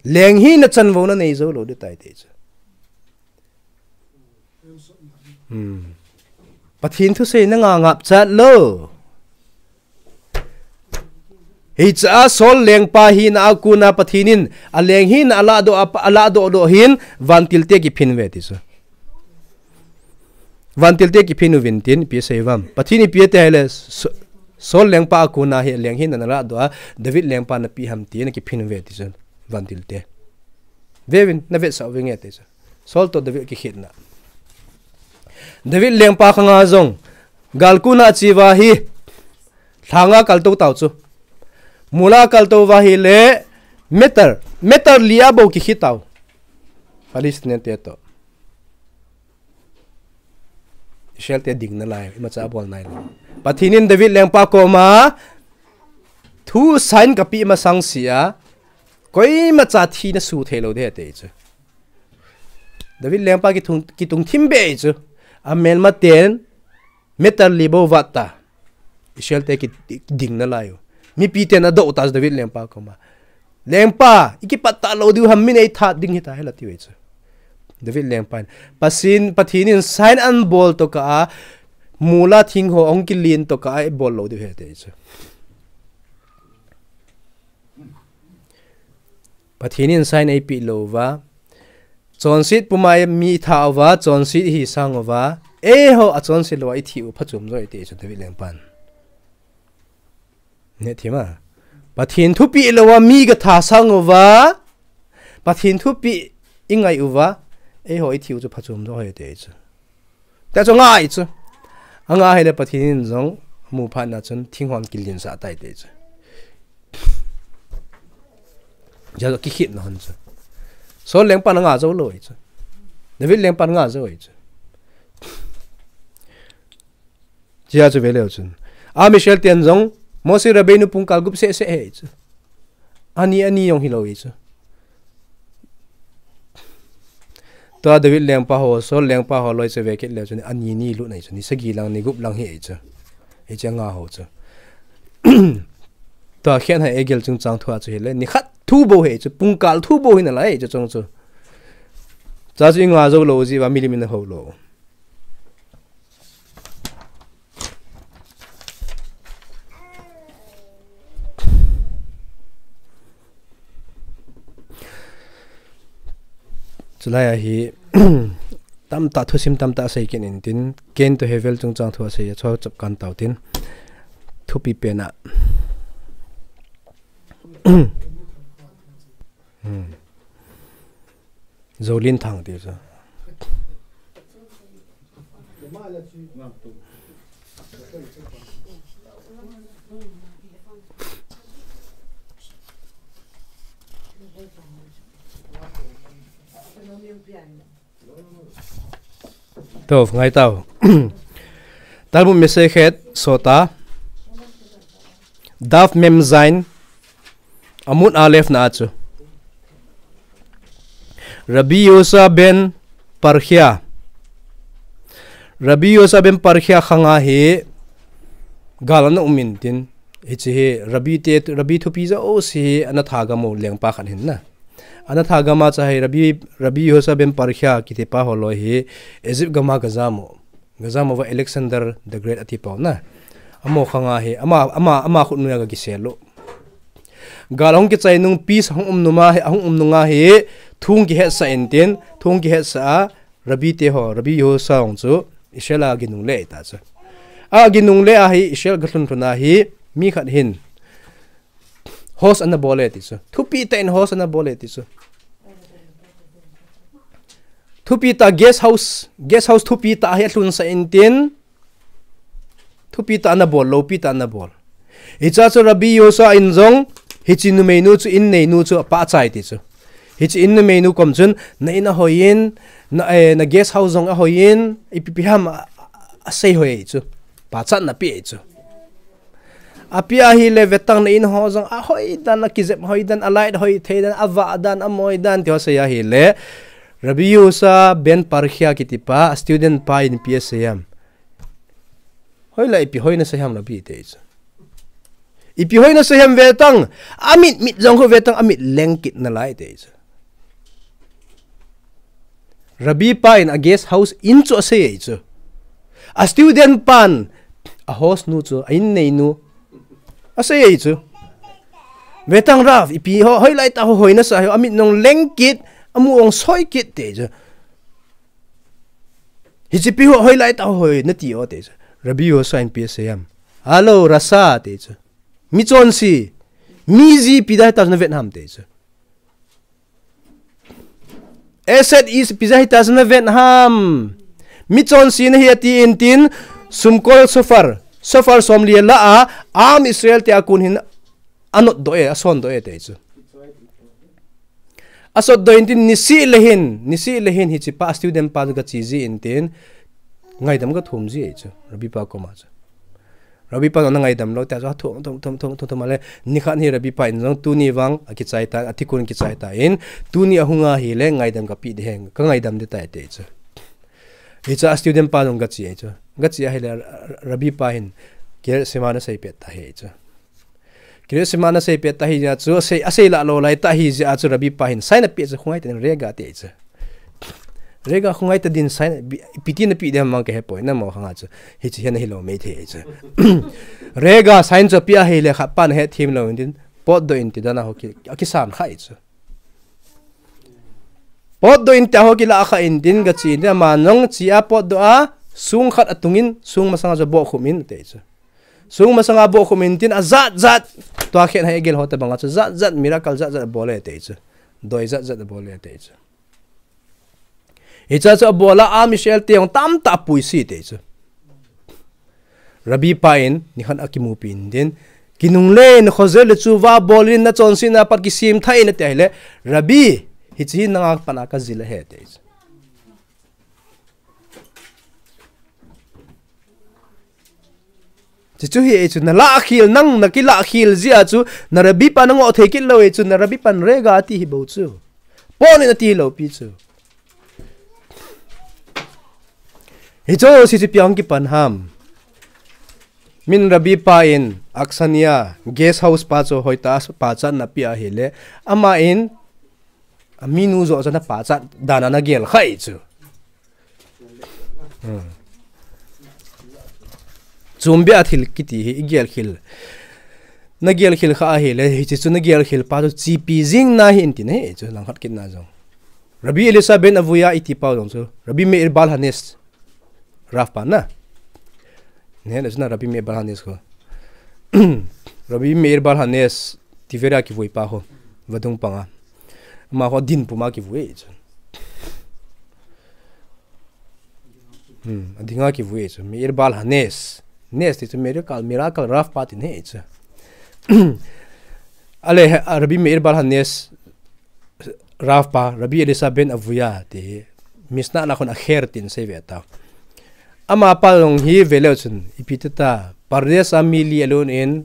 Lenghina chanvouna nei jou lou ding tai ti chu. Hmm. Pathen thusei nanga ngap chat lou. Hicha Saul lengpa hina a kona Pathen in, alenghina aladoh, a, aladoh doh hin, vantil te kiphin uve ti chu. Vantil te kiphin uvin tin, ipi asei em. Pathen in ipi ati ahile, Sa-, Saul lengpa a kona hi, alenghina naladoh a, David lengpa napeh ham tin, kiphin uve ti chu, vantil te. Veuvin, navetsah uvinge ti chu. Saul toh David kikhetna. David lengpa khanga jong galkun a cheuva hi lhanga kaltou tau chu. Mula kaltou va hile meter, meter li a bou kikhit tau. Philistine te toh. Israel te ding nalai, imacha bol nailou. Pathen in David lengpa koma thu sign kapeh masang sea, koimacha thi nasuh theilou ding ahi ti chu. David lengpa kitung, kitung thim be chu. Amelma ten meter li bou vat ta. Israel te kiding nalai u. Mipi ten adoh ta chu David lengpa koma. Lengpa, ikipat talou diu ham, min eithat ding hita hela tiu ahi chu. David lengpa in. Pathen, Pathen in sign anabol tokah a, mula thing ho ahung kilen tokah a, ibol lou diu ahi ti chu. Pathen in sign eipeh lou va. Chonset puma mi itha uva, chonset ihi sang uva. Eiho achonset lou a ithi u phachom jo ahi ti chu David lengpan. Neh thim a. Pathen thupeh lou a mi katha sang uva. Pathen thupeh ingai uva. Eiho ithi u chu phachom jo ahi ti chu. Tia chu angai chu. Anga hile Pathen in jong amu phat na chun thinghon kilen sah tai ti chu. Jia kikhit na hon chu. Saul lengpan anga jou lou ahi chu. David lengpan anga jou ahi chu. Jia chu ve leu chun. Am Israel ten jong Moshe Rabbeinu pungkal gup seh seh ahi chu. Ani, ani jong hilou ahi chu. Tua David lengpa ho, Saul lengpa ho loi chu ve kit leu chun, ani ni lut ahi chu, ni sagi lang, ni gup lang hi ahi chu. Hiche anga ho chu. Tua khen hai egel chungchang thu a chu hile, ni khat thu bou ahi chu, pungkal thu bou hi nalai ahi chu chung chu. Cha chu inga jou lou jeh uva milim in ahou lou. Chulai a hi tamtah thusim tamtah asei kit in tin, Cain to Hevel chungchang thu asei a, chu chapkan tau tin, thupi pen a. Hmm. Jolin Thang ti chu. Tov, ngai tau. Talmud Masechet Sota. Daf Mem Zain. Amud Aleph na a chu. Rabbi Yehoshua ben Parkhia. Rabbi Yehoshua ben Parkhia khanga hi gal ana um in tin. Hiche hi Rabbi te, Rabbi thupi jouse hi ana thagam u lengpa khat hin na. Ana thagam a chu hi Rabbi, Rabbi Yehoshua ben Parkhia kiti pa holoi hi Egypt gam a gajam u. Gajam uva Alexander the Great ati pau na. Amaho khanga hi, ama, ama, ama khut noiya gakisel u. Gal ahung kichai nung, peace ahung um nunga hi, ahung um nunga hi, thu ahung kihetsah in tin, thu ahung kihetsah a, Rabbi te ho, Rabbi Yehoshua jong chu, Israel a ginung le ta chu. A ginung le a hi, Israel galhun lhun a hi, mi khat hin host ana bol e ti chu. Thupi tah in host ana bol e ti chu. Thupi tah guest house, guest house thupi tah hi alhunsah in tin, thupi tah ana bol, loupi tah ana bol. Hiche a chu Rabbi Yehoshua in jong, hiche numeinu chu, in neinu chu apah chai ti chu. Hiche in numeinu kom chun, na in ahoi in, na, eh, na guest house jong ahoi in, ipi pi ham a, a, asei hoi chu. Pachatna pe chu. Apeh ahile vetang na in ho jong ahoi dan, akijep hoi dan, alight hoi thei dan, avah dan, amoi dan, ti ho sei ahile. Rabbi Yehoshua ben Parkhia kiti pa, a student pa in ipi asei ham. Hoilai ipi hoi nasei ham Rabbi te chu. Ipi hoi nasei ham vetang, amit mit jong khu vetang, amit leng kit nalai te chu. Rabbi pa in a guest house in chu asei ahi chu. A student pan a host nu chu, a in neinu asei ahi chu. Vetang Rav, ipi ho, hoilai tah ho hoi nasa ho, amit nahung leng kit, amu ahung soi kit te chu. Hiche pi ho hoilai tah ho hoi nati o te chu. Rabbi Yehoshua in ipi asei ham. Hello, Rasha te chu. Mi chonse, mi ji ipi dia hita chu navet ham te chu. Esed ish ipi dia hita chu navet ham. Mi chonse nahi ati intin, sumkol sofar, sofar somli ala a, Am Israel tia kon hin anot doh e, ason doh e ati chu. Asot doh intin, nisih le hin, nisih le hin hiche pa student pa chu gache ji intin, ngaidam gathum ji ahi chu, Rabbi pa koma chu. Rabbi pa jong angaidam lou tia chu, thum, thum, thum, thum, thum, thum, ale, nikhat hi Rabbi pa in jong tuni vang akichai ta, athi kon kichai ta in, tuni ahung ahile, ngaidam kapeh ding ahi, kangaidam ding tai ati chu. Hichea student pa jong gache ahi chu. Gache ahile, Rabbi pa hin, Kiryat Shema nasei pet ta ahi chu. Kiryat Shema nasei pet ta ahi jeh chu, asei, asei lah lou lai ta ahi jeh chu, Rabbi pa hin, sign apeh chu, khongai ta ding, Rega ati chu. Rega khongai ta ding sign, ipi ti napeh ding ham vang kahepoi, namo khanga chu. Hiche hi nahi lou maithei chu. Rega sign chu apeh ahile khat pa nahet them lou intin, potdoh in ti dan a ho ki, akisan kha ahi chu. Potdoh in tia ho kilah kha intin gache intin, ama jong chea potdoh a, song khat atung in, song masanga chu abohkhum in ati chu. Song masanga abohkhum intin, ajat jat, tua khen hai agel ho tobang a chu, jat jat, miracle jat jat abol e ati chu. Doi jat jat abol e ati chu. Hichea chu abol a, Am Israel te jong tamtah apuise ati chu. Rabbi pa in, nikhat akimupi intin, kinungle in, khojel le chu vabol in, nachonsetna pat kisemthah in ati ahile, Rabbi, hiche hi nanga pat a kajil ahi ati chu. Chuchu hi ahi chu, nalah khel, nang nakilah khel jeh a chu, na Rabbi pa nangoh thei kit lou ahi chu, na Rabbi pan Rega ati hi bou chu. Pot in ati lou pi chu. Hichu, hiche chu ipi a hung kipan ham. Min Rabbi pa in, Aksania, guest house pa chu hoitah a pachatna apeh ahile, ama in, aminu joh chu ana pachat dan a ana gel kha ahi chu. Hmm. Chumbeh a thil kiti hi igel khel. Nagel khel kha ahile, hiche chu nagel khel pa chu chepi jing nahi intin ahi chu, langkhat kit na jong. Rabbi Elisha ben Avuya iti pa jong chu, Rabbi Meir Baal HaNes. Rav pa na. Neh le chu na Rabbi Meir Baal HaNes kho. Rabbi Meir Baal HaNes, Tiveria kivui pa ho. Vadung panga. Ama ho din puma kivui chu. Hmm, adinga kivui chu. Meir Baal HaNes. Nes ti chu miracle, miracle Rav pa ti ahi chu. Ale, Rabbi Meir Baal HaNes, Rav pa, Rabbi Elisha ben Avuya ti hi, Mishnah na khun Acher tin sei ve ta. Ama pa jong hi ve leu chun, ipi ti ta, Pardes a mi li alut in,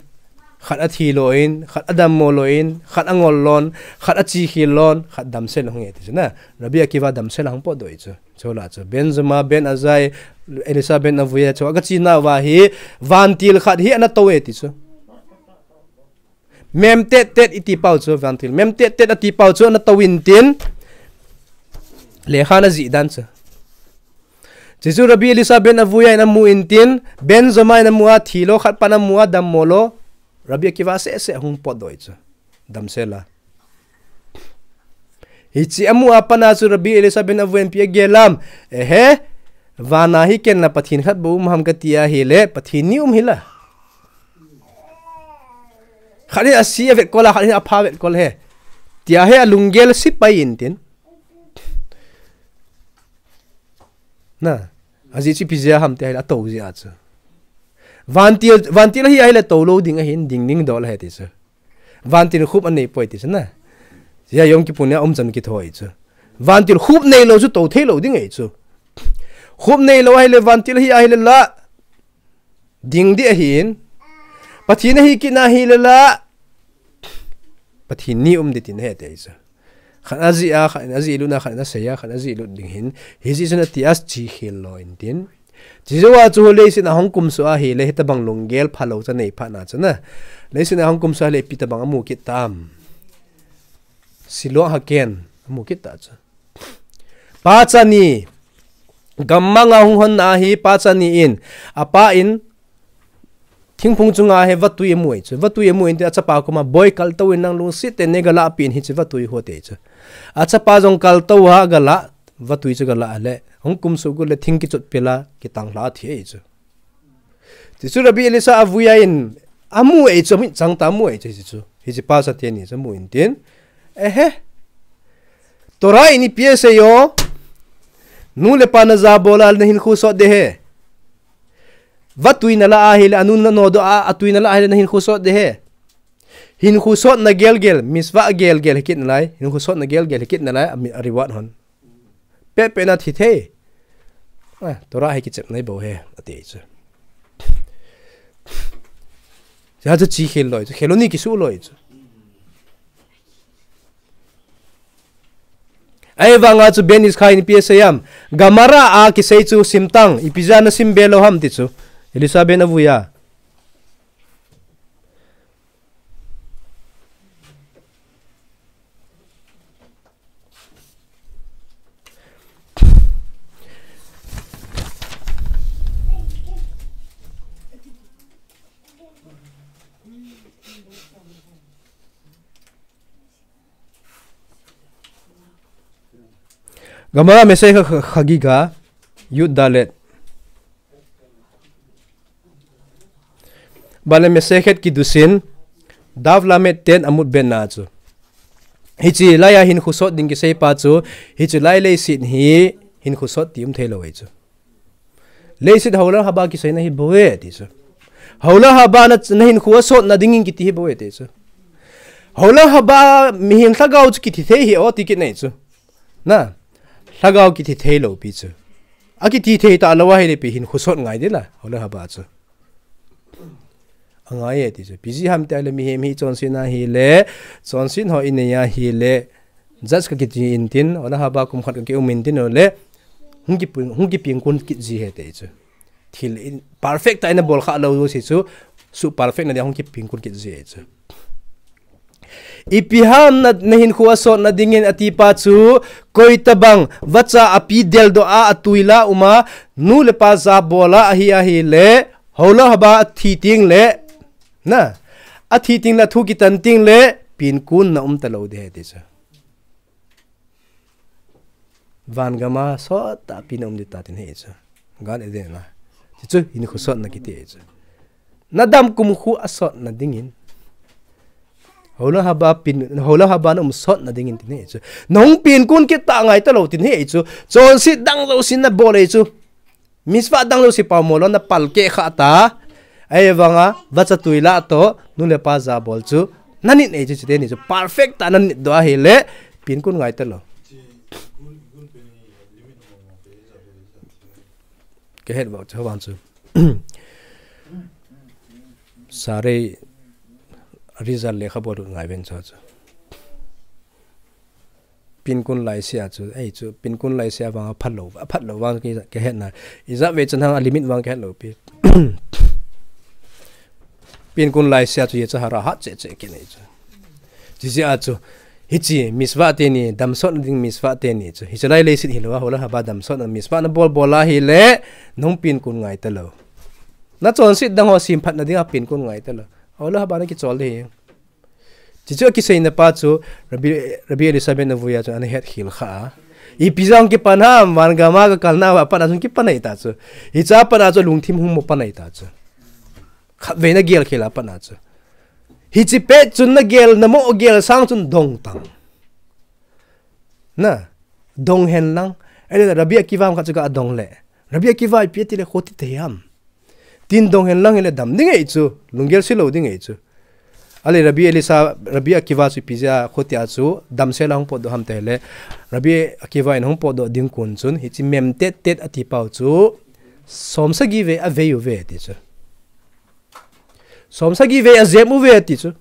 khat athi lou in, khat adammo lou in, khat angol lon, khat achekhel lon, khat damsel hung e ti chu na. Rabbi Akiva damsel a hung potdoh ahi chu. Chu la chu. Ben Zoma, Ben Azai, Elisha ben Avuya chu. Agache nauva hi, vantil khat hi ana tou e ti chu. Mem tet tet iti pau chu, vantil. Mem tet tet ati pau chu, ana tou intin. Lekha ana jih dan chu. Chuchu Rabbi Elisha ben Avuya in amu intin, Ben Zoma in amu a, thi lou, khat pan amu a, dammo lou. Rabbi Akiva seh seh hung potdoh ahi chu. Damsel a. Hiche amu a pat a chu Rabbi Elisha ben Avuya in ipi agel ham. Ehe. Vana hi ken la Pathen khat bou um ham kati ahile, Pathen ni um hi la. Khat hi ase a vetkol a, khat hi apha vetkol e. Tia hi alunggel sepai intin. Na, ajeh chu ipi jeh a ham ti ahile atou jeh a chu. Vantil, vantil ahi ahile tou lou ding ahin, ding ding dol ahi ti chu. Vantil khup anei poi ti chu na. Jeh a Yom Kippur ni a umchan kitho ahi chu. Vantil khup nei lou chu tou thei lou ding ahi chu. Khup nei lou ahile vantil ahi ahile la. Ding ding ahin. Pathen ahi kit na ahile la. Pathen ni um ding tin ahi ti ahi chu. Khat ajih a, khat ajih lut na, khat asei a, khat ajih lut ding ahin. Hijeh chun ati a chekhel lou intin. Chujou a chu leiset a hung kumsuh ahile, hitabang lunggel phalou chu anei phat na chu na. Leiset a hung kumsuh ahile, ipi tabang amu kit tam. Siloh haken, amu kit ta chu. Pa cha ni, gammang a hung hon na hi pa cha ni in, apa in, thingphung chunga hi vatui amu ahi chu. Vatui amu intin achapa koma, Boi, kaltou in, nang lungset tah in neiga lahpeh in hiche vatui hi ati ahi chu. Achapa jong kaltou a aga lah, vatui chu aga lah le, hung kumsuh got le thing kichot pel a, kitang lha athi ahi chu. Chuchu Rabbi Elisha Avuya in, amu ahi chu, amit chang tah a amu ahi chu, hichu. Hiche pa cha teni chu amu intin. Ehe. Torah in ipi asei o. Nu le pa na ja bol a le na hinkho sot de he. Va tui na la ahile, anu na nodoh a, atui na la ahile na hinkho sot de he. Hinkho sotna gelgel, mitzvah gelgel hi kit nalai, hinkho sotna gelgel hi kit nalai, a mi-, a reward hon. Pehpeh na thi thei. Ah, Torah hi kichep nai bou he, ati chu. Cha chu chi khel loi chu, khel ni kisu loi chu. Ahivanga chu Ben Ish Chai in ipi asei ham. Gemara a kisei chu sim tang, ipi jeh a na sim be lou ham ti chu. Elisha ben avui a. Gemara Masechet Chagiga, Yud Dalet. Bale Masechet Kiddushin, Daf Lamed Tet Amud Bet na chu. Hiche lai a hinkho sot ding kisei pa chu, hiche lai leiset hi hinkho sot ti um thei lou ahi chu. Leiset ha olam haba kisei na hi bou e ti chu. Ha olam haba na, na hinkho a sot na dingin kiti hi bou e ti chu. Ha olam haba mihem lhagao chu kithi thei hi o ti kit nei chu. Na, lhagao kithi thei lou pi chu. A kithi thei ta lou ahile ipi hinkho sot ngai ding la, ha olam haba chu. A ngai e ti chu. Ipi jeh ham ti le mihem hi chonsetna hile, chonset ho inei ahile, judge ka kiti intin, ha olam haba kum khat ka ki um intin le, hung ki pin, hung ki pin kun kit ji ahi ti chu. Thil in, perfect tah in a bol kha lou jouse chu, su perfect na dia hung ki pin kun kit ji ahi chu. Ipi ham na, na hinkho a sot na dingin ati pa chu, koi tabang, vacha api deldoh a, atui la um a, nu le pa ja bol a ahi ahile, ha olam haba athi teng le, na, athi teng le, athu kitan teng le, pin kun na um ta lou ding ahi ti chu. Van gam a sot tahpi na um ding ta tin ahi chu. Gan Eden a. Ti chu hinkho sot na kiti ahi chu. Na dam kum khu a sot na dingin. Ha olam haba pin, ha olam haba na um sot na dingin tin ahi chu. Na hung pin kun kit ta ngai ta lou tin ahi chu. Chonset dang jouse na bol ahi chu. Mitzvah dang jouse pao mo lou na palkeh kha ta. Ahivanga, vacha tui la toh, nu le pa ja bol chu. Na nit ahi chu, chuteni chu. Perfect tah na nit doh ahile, pin kun ngai ta lou. Ka het vang chu, vang chu. Sare result lekhabu lut ngai ven chu chu. Pin kun lai sia chu, ei chu, pin kun lai sia vang a phat lou, a phat lou vang ki, ka het na. Ijat ve chan hang a limit vang ka het lou pi. Pin kun lai sia chu yetzer hara hat cheh cheh kit nei chu. Chi jeh a chu, hiche mitzvah teni, damsot na ding mitzvah teni chu. Hiche lai leiset hilou a, ha olam haba damsot na mitzvah na bol bol ahile, na hung pin kun ngai ta lou. Na chonset dang ho sim phat na ding a pin kun ngai ta lou. Ha olam haba na kichol ding ahi. Chi chu a kiseina pa chu Rabbi, Rabbi Elisha ben Avuya chu ana het khel kha a. Ipi jeh a hung kipan ham, van gam a ka kal nauva pat a chun kipan ahi ta chu. Hiche a pat a chu lungthim hung mo pan ahi ta chu. Khatvei na gel khel a pat a chu. Hiche pet chun na gel, na mo gel sang chun dong tang. Na, dong hen lang. Ahile Rabbi Akiva khat chu ka dong le. Rabbi Akiva ipi ati le kho ti thei ham. Tin dong hen lang hile dam ding ahi chu, lunggel se lou ding ahi chu. Ahile Rabbi Elisha, Rabbi Akiva chu ipi jeh a kho tia chu, damsel a hung potdoh ham ti le, Rabbi Akiva in hung potdoh ding kon chun, hiche mem tet tet ati pau chu, som sagi vei a vei uve ti chu. Som sagi vei a jem uve ti chu.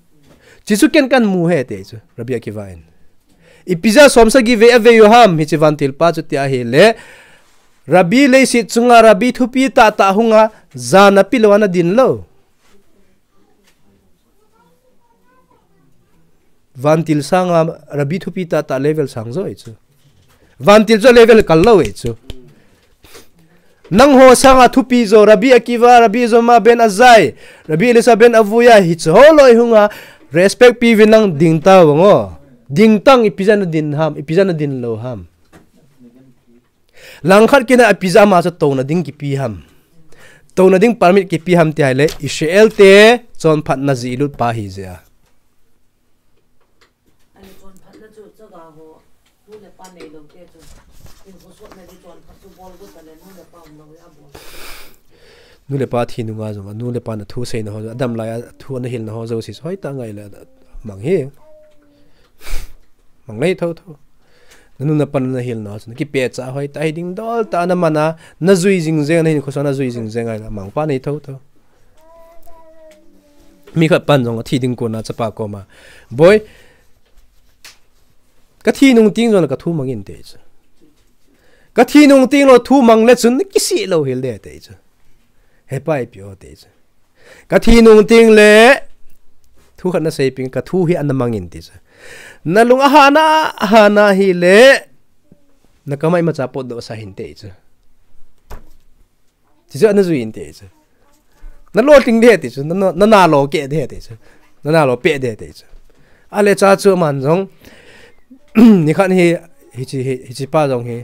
Chi chu ken kan mu e ti chu, Rabbi Akiva in. Ipi jeh a som sagi vei a vei u ham, hiche vantil pa chu ti ahile, Rabbi leiset chunga, Rabbi thupi tah tah hunga, jana pe lou a na din lou. Vantil sanga, Rabbi thupi tah tah level sang jo ahi chu. Vantil chu level kal lou ahi chu. Nangho sanga thupi jo, Rabbi Akiva, Rabbi Zoma ben Azai, Rabbi Elisha ben Avuya, hiche ho loi hunga, respect pe uvin nang ding tau vang o. Ding tang ipi jeh a na din ham, ipi jeh a na din lou ham. Langkhat kit a ipi jeh a ama chu touna ding kipe ham. Touna ding permit kipe ham ti ahile Israel te chonphatna jih lut pa ahi jeh a. Ani chonphatna chu chaga ho, nu le pa neilou te chu. Hinkho sotna ding chonphat chu Nu le pa thi nunga jong, nu le pa na thu seina ho, adam lai a thu na hilna ho jouse, hoitah ngai le mang hi. Mang lei tho tho. Na nu na pa na hilna ho, na kipecha hoitah hi ding dol tah na mana, na jui jing jeng, na hin khosa na jui jing jeng ngai le mang pa nei tho tho. Mi khat pan jong athi ding kona chapa koma, "Boi, ka thi nung ting jong le ka thu mang inte," chu. "Ka thi nung ting lou thu mang le chun kisi lou hel de," te chu. "He pai pi o," te chu. "Ka thi nung ting le thu khat na sei ping, ka thu hi ana mang inte," chu. "Na lung ahana, ahana hi le na kamai macha pot do sa hin," te chu. Ti chu ana jui inte chu. "Na lolhing de," ti chu. "Na, na, na, na lo ke de," ti chu. "Na, na lo pe de," ti chu. Ale cha chu man jong, ni khat hi, hichi, hi, hichi pa jong hi,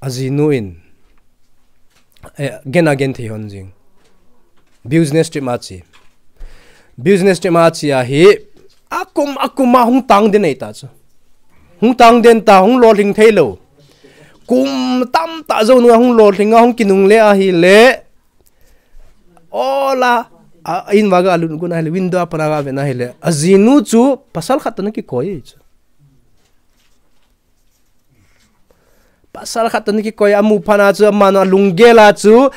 ajinu in, eh, gen a gen thei hon jing. Business trip ma chi. Business trip ma chi a hi, akum, akum a hung tang den ei ta chu. Hung tang den ta, hung lolhing thei lou. Kum tam ta jou nung a hung lolhing a hung kinung le ahi le. Ola, a, a in va ga lut gun ahi le, window a pana ga ven ahi le. Ajinu chu, pasal khat toh na kikoi ei chu. Pasal khat toh na kikoi a, amu phat a chu, amanu alunggel a chu,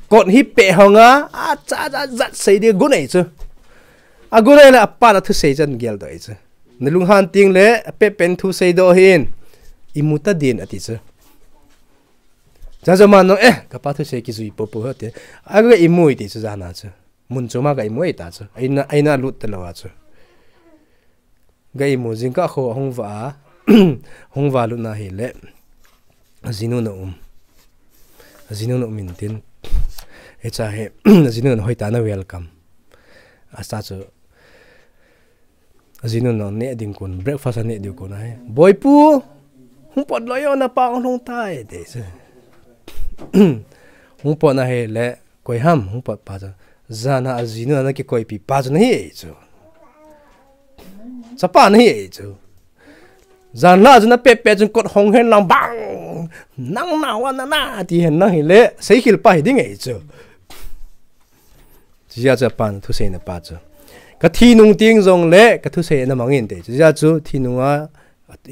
kot hi pe hong a, a cha cha jat sei di gun ei chu. A gun ei le, apa na thu sei chan gel do ei chu. "Na lunghan ting le, a pe pen thu sei do hin. Imu ta din," ati chu. Cha cha amanu, "Eh, kapa thu sei kijui po po," ati. A ga imu ei ti chu jana chu. Mun chu ma ga imu ei ta chu. Aina, aina lut ta lou a chu. Ga imu jing ka kho hung va a, hung va lut na hi le. Ajinu na um. Ajinu na um in tin. Hicha hi, ajinu na hoitah na welcome. Asa chu. Ajinu na ne ding kun, breakfast a ne ding kun ahi. "Boipu, hung pot loi o, na pa hung lhung tai," te chu. Hung pot na hi le, "Koi ham?" hung pot pa chu. "Jana ajinu na kikoipi pa chu na hi ei chu. Chapa na hi ei chu. Jan la chu na pe pe chun kot hong hen lang bang. Nang na wa na na ti hen lang hi le, sei khel pa hi ding ei chu." Chujia chu apan thu seina pa chu. "Ka thi nung ting jong le, ka thu sei na mang inte chu." Chujia chu thi nung a,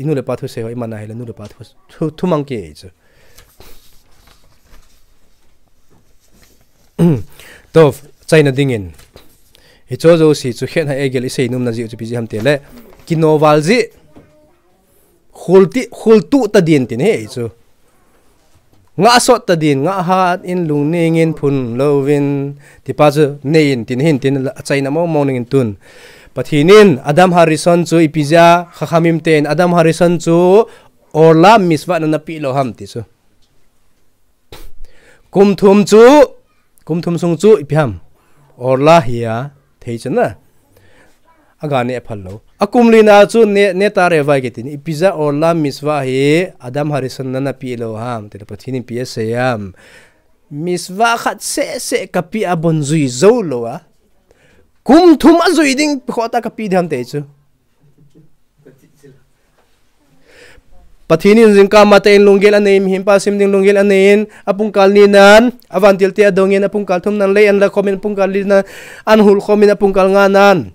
i nu le pa thu sei ho, i man a hi le nu le pa thu, thu, thu mang ke ei chu. Toh, chaina ding in. Hicho jouse chu khen ha egel i sei nom na ji chu pi ji ham te le. Kino val ji. Khul ti, khul tu ta din tin hi ei chu. Nga sot ta din, nga hat in lung ning in phun lou vin. Ti pa chu nei in tin hin tin a chaina mong mong ning in tun. Pathen in Adam Harrison chu ipi ja kha khamim ten Adam Harrison chu orla misva na na pi lou ham ti chu. Kum thum chu, kum thum sung chu ipi ham. Orla hi a, thei chu na. Aga ne phal lou. A kum li na chu ne, ne ta re vai ke tin. Ipi ja orla misva hi Adam Harrison na na pi lou ham. Ti le Pathen in pi a sei ham. Misva khat se se ka pi a bon jui jou lou a. Kum thum a jui ding kho ta ka pi dam te chu. Pathen in jingkah mate in lunggel anei, mihem pa sim ding lunggel anei in, apungkal ni nan, avantil te adong in, apungkal thum nan lei an la khom in, apungkal li nan, an hul khom in, apungkal nga nan.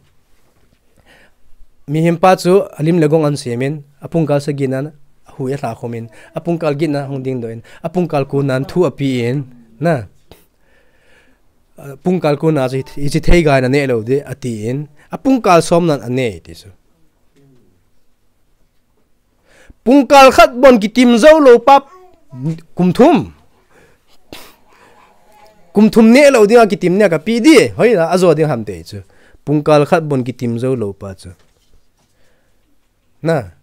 Mihem pa chu alim le gong an sem in, apungkal sagi nan, ahui ahla khom in, apungkal get nan hung ding doh in, apungkal ko nan thu api in, na. Apungkal ko na chu hichi thei gai na ne lou di, ati in, apungkal som nan anei ti chu. Pungkal khat bon kitim jou lou pa kum thum. Kum thum ne lou dinga kitim ne ka pi di. Hoi la, ajo ding ham te chu. Pungkal khat bon kitim jou lou pa chu. Na.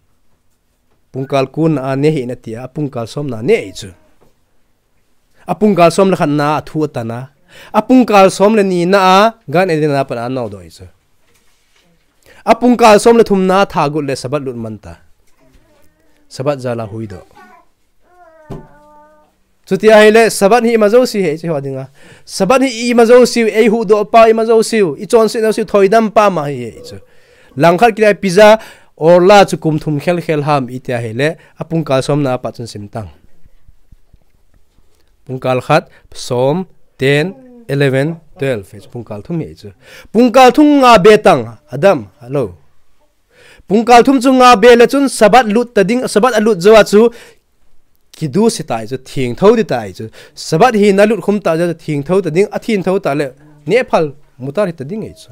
Pungkal ko na a ne hi na ti a, apungkal som na ne chu. Apungkal som le khat na a thu atan a. Apungkal som le ni na a, Gan Eden a pan a nau doh chu. Apungkal som le thum na a tha gut le Sabbath lut man ta. Sabbath jal a hui doh. Chuti ahi le, Sabbath hi ima jouse hi chu ho dinga. Sabbath hi ima jouse, ei huhdoh pa ima jouse, i chonset jouse, thoidam pa ma hi hi chu. Langkhat kila ipi ja, orla chu kum thum khel khel ham i ti ahi le, apungkal som na a pat chun sim tang. Pungkal khat, som, ten, eleven, twelve, hichu pungkal thum hi chu. Pungkal thum nga be tang, Adam, hello. Pungkal thum chu nga be le chun Sabbath lut ta ding, Sabbath alut jou a chu, kiddush tai chu, thengtho ti tai chu. Sabbath hi nalut khum ta jou chu, thengtho ta ding, athengtho ta le, nehphal, mutar hita ding ahi chu.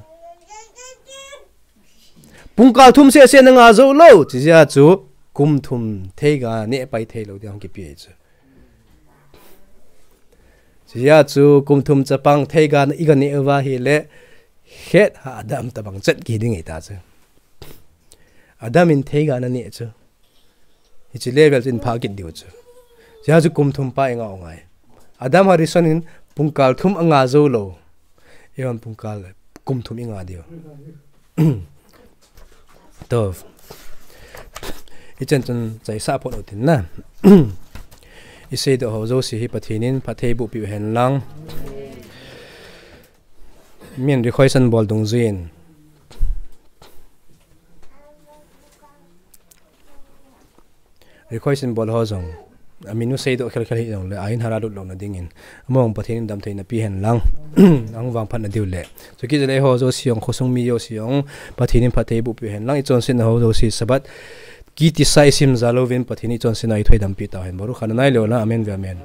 Pungkal thum seh seh nanga jou lou, chujeh a chu, kum thum theiga neh pai thei lou ding hung kipe ahi chu. Chujeh a chu, kum thum chapang theiga iga neh uva ahile, het ha Adam tabang chet kiding ahi ta chu. Adam in theiga ana neh chu. Hiche level chu in phah kit diu chu. Chujeh a chu kum thum pa inga u ngai. Adam Harishon in pungkal thum anga jou lou. Eihon pungkal kum thum inga diu. To. Ichan chun chaisa phot utin na. Isei doh ho jouse hi Pathen in phatthei boh peh u hen lang. Min request an bol dungjuiyin. Request in bol ho jong. Amin u seidoh khel khel hih jongle, a in hara lut louna dingin. Among Pathen in damtheina pe hen lang. Ahung vangphat na diu le. Chukit jeh le ho jouse jong, khosung mi jouse jong. Pathen in phatthei boh peh u hen lang, ichonsetna ho jouse Sabbath. Kiti sa isim jal uvin Pathen in ichonsetna ithoidam peh tauhen. Baruch Adonai leolam, amen ve amen.